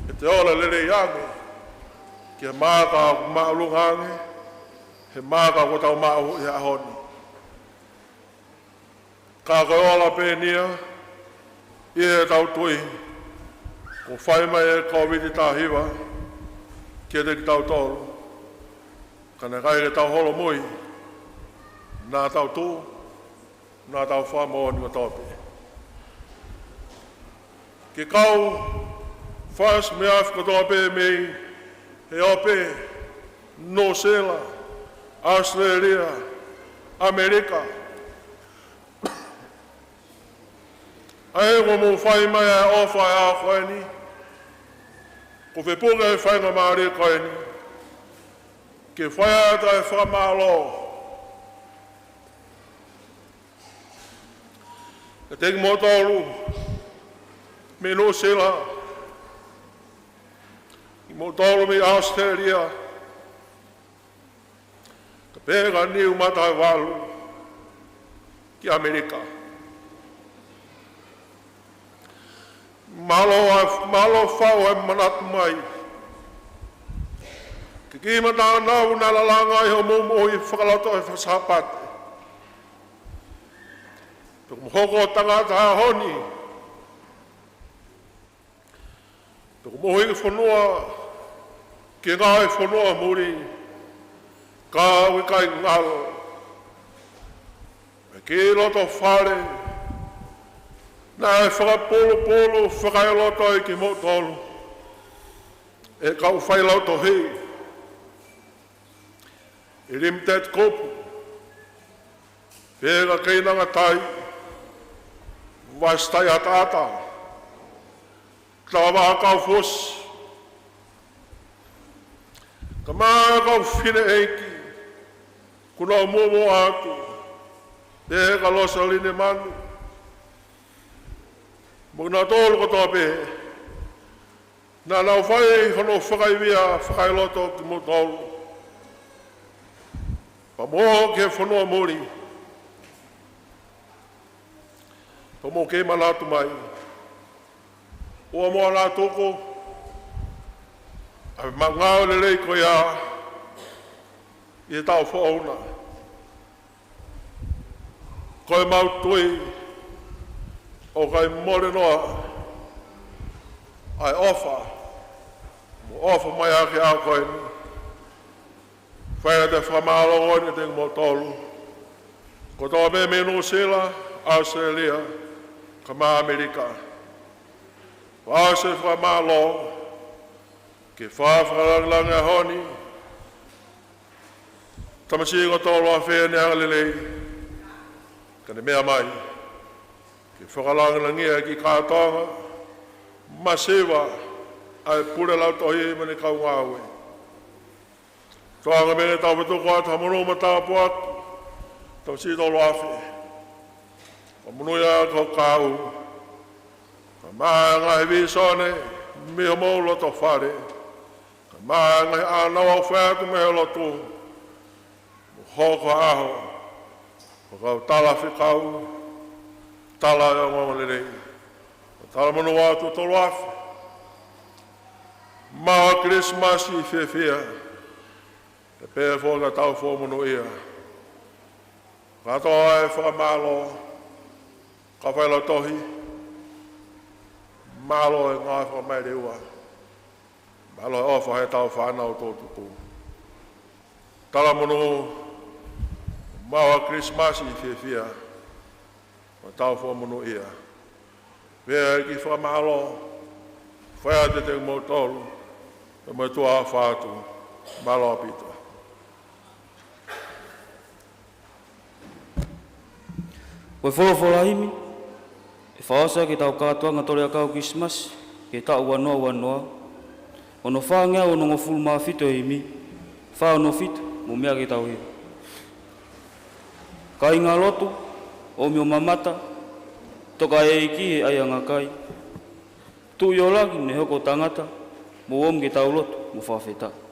ʻete ola lelei ange ki he maaka ʻoku māʻolunga ange he maaka ʻoku tau maʻu ʻi he ʻaho ni. Ka ko e ola pē eni ia ʻi heʻetau tui kuo fai mai e Kōviti taha hiva kiate kitautolu, ka naʻe ʻikai ke tau holomui, naʻa tau tuʻu, naʻa tau fakamoʻoni kotoa pē. Ke kau FAST meʻa kotoa pē mei he ʻope, Nuʻusila, ʻAositelēlia, ʻAmelika, ʻa ē kuo mou fai mai ʻa e ʻofa ʻa e ʻaho ko eni, kuo fepuke ʻa e faingamālie ko eni ke fai atu ʻa e fakamālō kiate kimoutolu mei Nuʻusila, kimoutolu mei ʻAositelēlia, kae pehē kia Niu Matavalu ki ʻAmelika. Mālō ʻa e, mālō fau ʻa e manatu mai ki he kiʻi mata naʻa na langa ai hoʻomou moʻui fakalotohi faka-Sāpate. Pea mou hoko ʻo tangata ʻaho ni, pea mou hiki fonua ki he ngaahi fonua muli, ka ʻoku ʻikai ngalo e kiʻi loto fale naʻe fakapulupulu fakaeloto ai kimoutolu ʻe he kau failautohi ʻi Limited Group, pea kia Keinanga Tai, Vasi Taiʻataʻata, Tavavaʻa Kaufusi, kae ʻumaʻā e kau fineʻeiki kuo nau muʻomuʻa atu, pea kia Losaline Manu, mo kinautolu kotoa pē naʻa nau fai hono fakaivia fakaeloto kimoutolu, pea mou ō ki he fonua muli, pea mou kei manatu mai, ʻoua muʻa naʻa tuku ʻa e ngāue lelei ko ia ʻi he taʻu foʻou na. Ko ʻemau tui ʻoku ʻikai mole noa ʻa e ʻofa mou ʻofa mai ʻaki he ʻaho ko eni. Fai atu e fakamālō ko eni kiate kimoutolu kotoa pē mei Nuʻusila, ʻAositelēlia, kae ʻumaʻā ʻAmelika. Fai atu e fakamālō ki he fakalangilangi ʻaho ni, tamasiʻi ko Toloafe, ʻene angalelei, ka ne meʻa mai ke fakalangilangiʻi ʻa e kiʻi kātoanga masiva ʻa e pule lautohi mo ʻene kau ngāue. Tokanga mai ke tau fetuku atu ha monū mo e tāpuaki, tamasiʻi Toloafe. Fakamonūʻia ki hoʻo kahaʻu, kae ʻumaʻā e ngaahi vīsone mei homou loto fale, kae ʻumaʻā e ngaahi ʻānaua ʻoku fai atu mei he lotu, mo hoko ha ʻaho ʻo kau tala fekau, tala ʻo e ongoongolelei, ʻo talamonū atu Toloafe. Maʻu ha Kilisimasi fiefia, kae pehē foki ki he taʻu fakamonūʻia. Kātoa e fakamālō, kau failautohi, mālō e ngāue fakamaʻiliʻua, mālō e ʻofa he tau fānau tō tupu. Talamonū, maʻu ha Kilisimasi fiefia, mo e taʻu fakamonūʻia. Pea ʻi he kiʻi fakamālō, fai atu kiate kimoutolu, pea mo e tuʻa ʻofa atu, mālō ʻaupito. Ko e folofola himi ʻe fakaʻosi ʻaki ʻetau kātoanga toli ʻakau Kilisimasi ki he taʻu ua noa ua noa, ono fāngeau onongofulu mā fitu e himi, fā ono fitu, mou meʻa ke tau hiva. Kāinga lotu, ʻomi ʻo mamata, toka ʻEiki he ʻai ʻa e ngaahi kai. Tuʻi ʻo laki ne hoko tangata, mou ōmi ke tau lotu mo fakafetaʻi.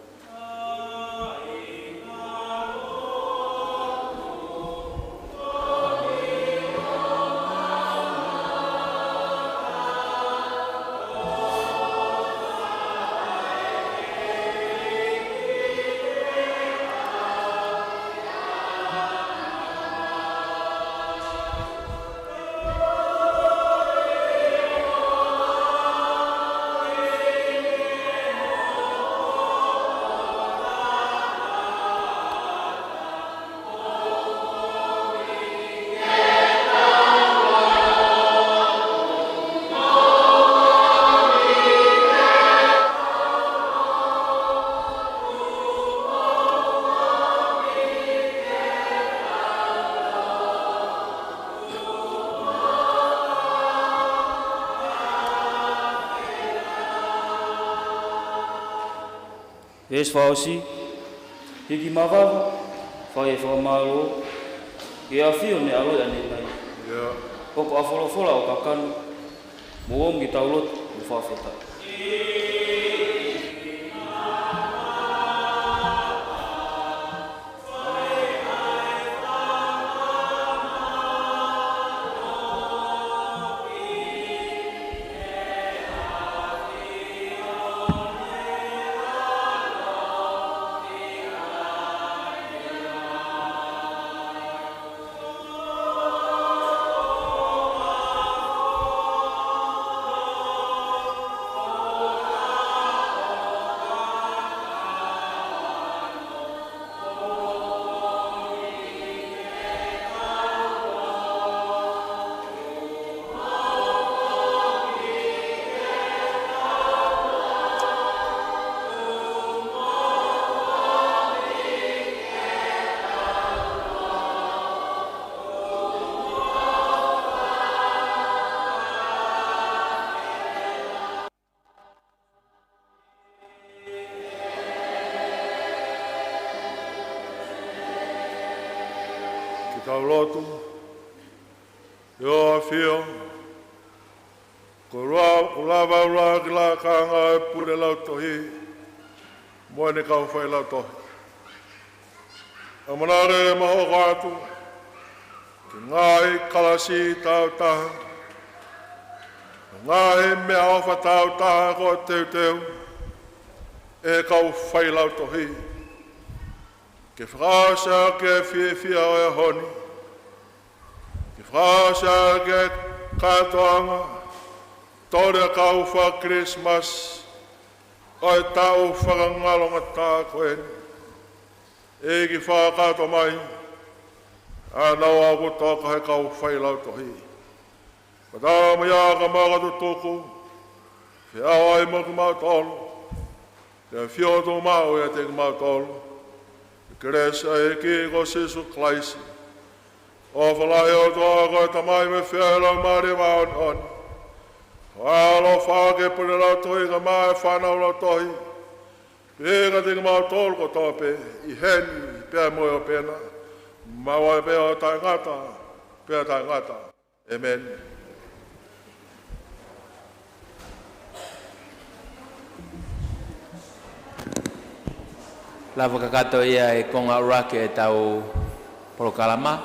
Veesi fakaʻosi, hiki mavava, fai e fakamālō, ki he ʻafio ne ʻaloʻi ʻanenai. ʻIo. Hoko ʻa e folofola ʻo kakano, mou ōmi ke tau lotu mo fakafetaʻi. Ke tau lotu. ʻE ʻAfio, ko e lava, ko e lava ʻuluaki lakanga ʻo e pule lautohi mo ʻene kau failautohi. ʻAmanaki ke mau hoko atu ki he ngaahi kalasi tāutaha, ngaahi meʻaʻofa tāutaha kuo teuteu ʻe he kau failautohi, ke fakaʻosi ʻaki e fiefia ʻo e ʻaho ni, ke fakaʻosi ʻaki e kātoanga toli ʻakau faka-Kilisimasi ʻo e taʻu fakangalongataʻa ko eni. ʻEiki, fakakakato mai ʻa e ngāue ʻoku toka he kau failautohi. Fakataha mo ia ka mau ka tutuku, ke ʻaonga ai mo kimautolu, ke ʻafio atu maʻu ʻiate kimautolu. ʻI he kelesi ʻa e ʻEiki ko Sīsū Kalaisi, ʻofa lahi ʻa e ʻOtua ko e Tamai mo e feohi ʻa e Laumālie Māʻoniʻoni, ʻoku ʻaloʻofa ʻaki e pule lautohi kae ʻumaʻā e fānau lautohi, pea kiate kimautolu kotoa pē, ʻi heni pea mo e ʻaho pē na, maʻu ai pē ʻo taʻengata pea taʻengata. ʻĒmeni. Lava kakato ia e konga ʻuluaki ʻetau polokalama.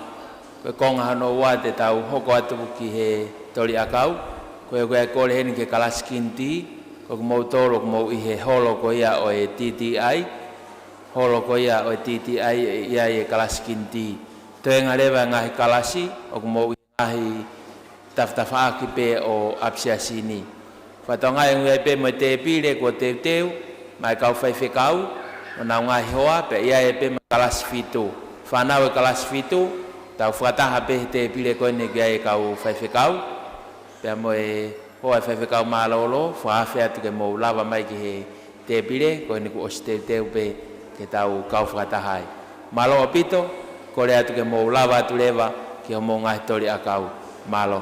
Ko e konga hono ua te tau hoko atu ki he toli ʻakau. Ko ia ʻoku ʻi ai e kole heni ki he kalasi kinitī, ko kimoutolu ʻoku mou ʻi he holo ko ia ʻo e T T I. Holo ko ia ʻo e T T I ʻe ʻi ai e kalasi kinitī. Toenga leva e ngaahi kalasi ʻoku mou ʻi he ngaahi tafatafaʻaki pē ʻo ʻapisiasi ni. Fakatokangaʻi ʻoku ʻi ai pē mo e tēpile kuo teuteu maʻa e kau faifekau, ʻo nau ngaahi hoa, pea ʻi ai pē mo e kalasi fitu. Fānau e kalasi fitu, tau fakataha pē he tēpile ko eni ʻoku ʻi ai e kau faifekau, pea mo e hoa e faifekau mālōlō, fakaafe atu ke mou lava mai ki he tēpile, ko eni kuo ʻosi teuteu pē ke tau kau fakataha ai. Mālō ʻaupito, kole atu ke mou lava atu leva ki hoʻomou ngaahi toli ʻakau. Mālō.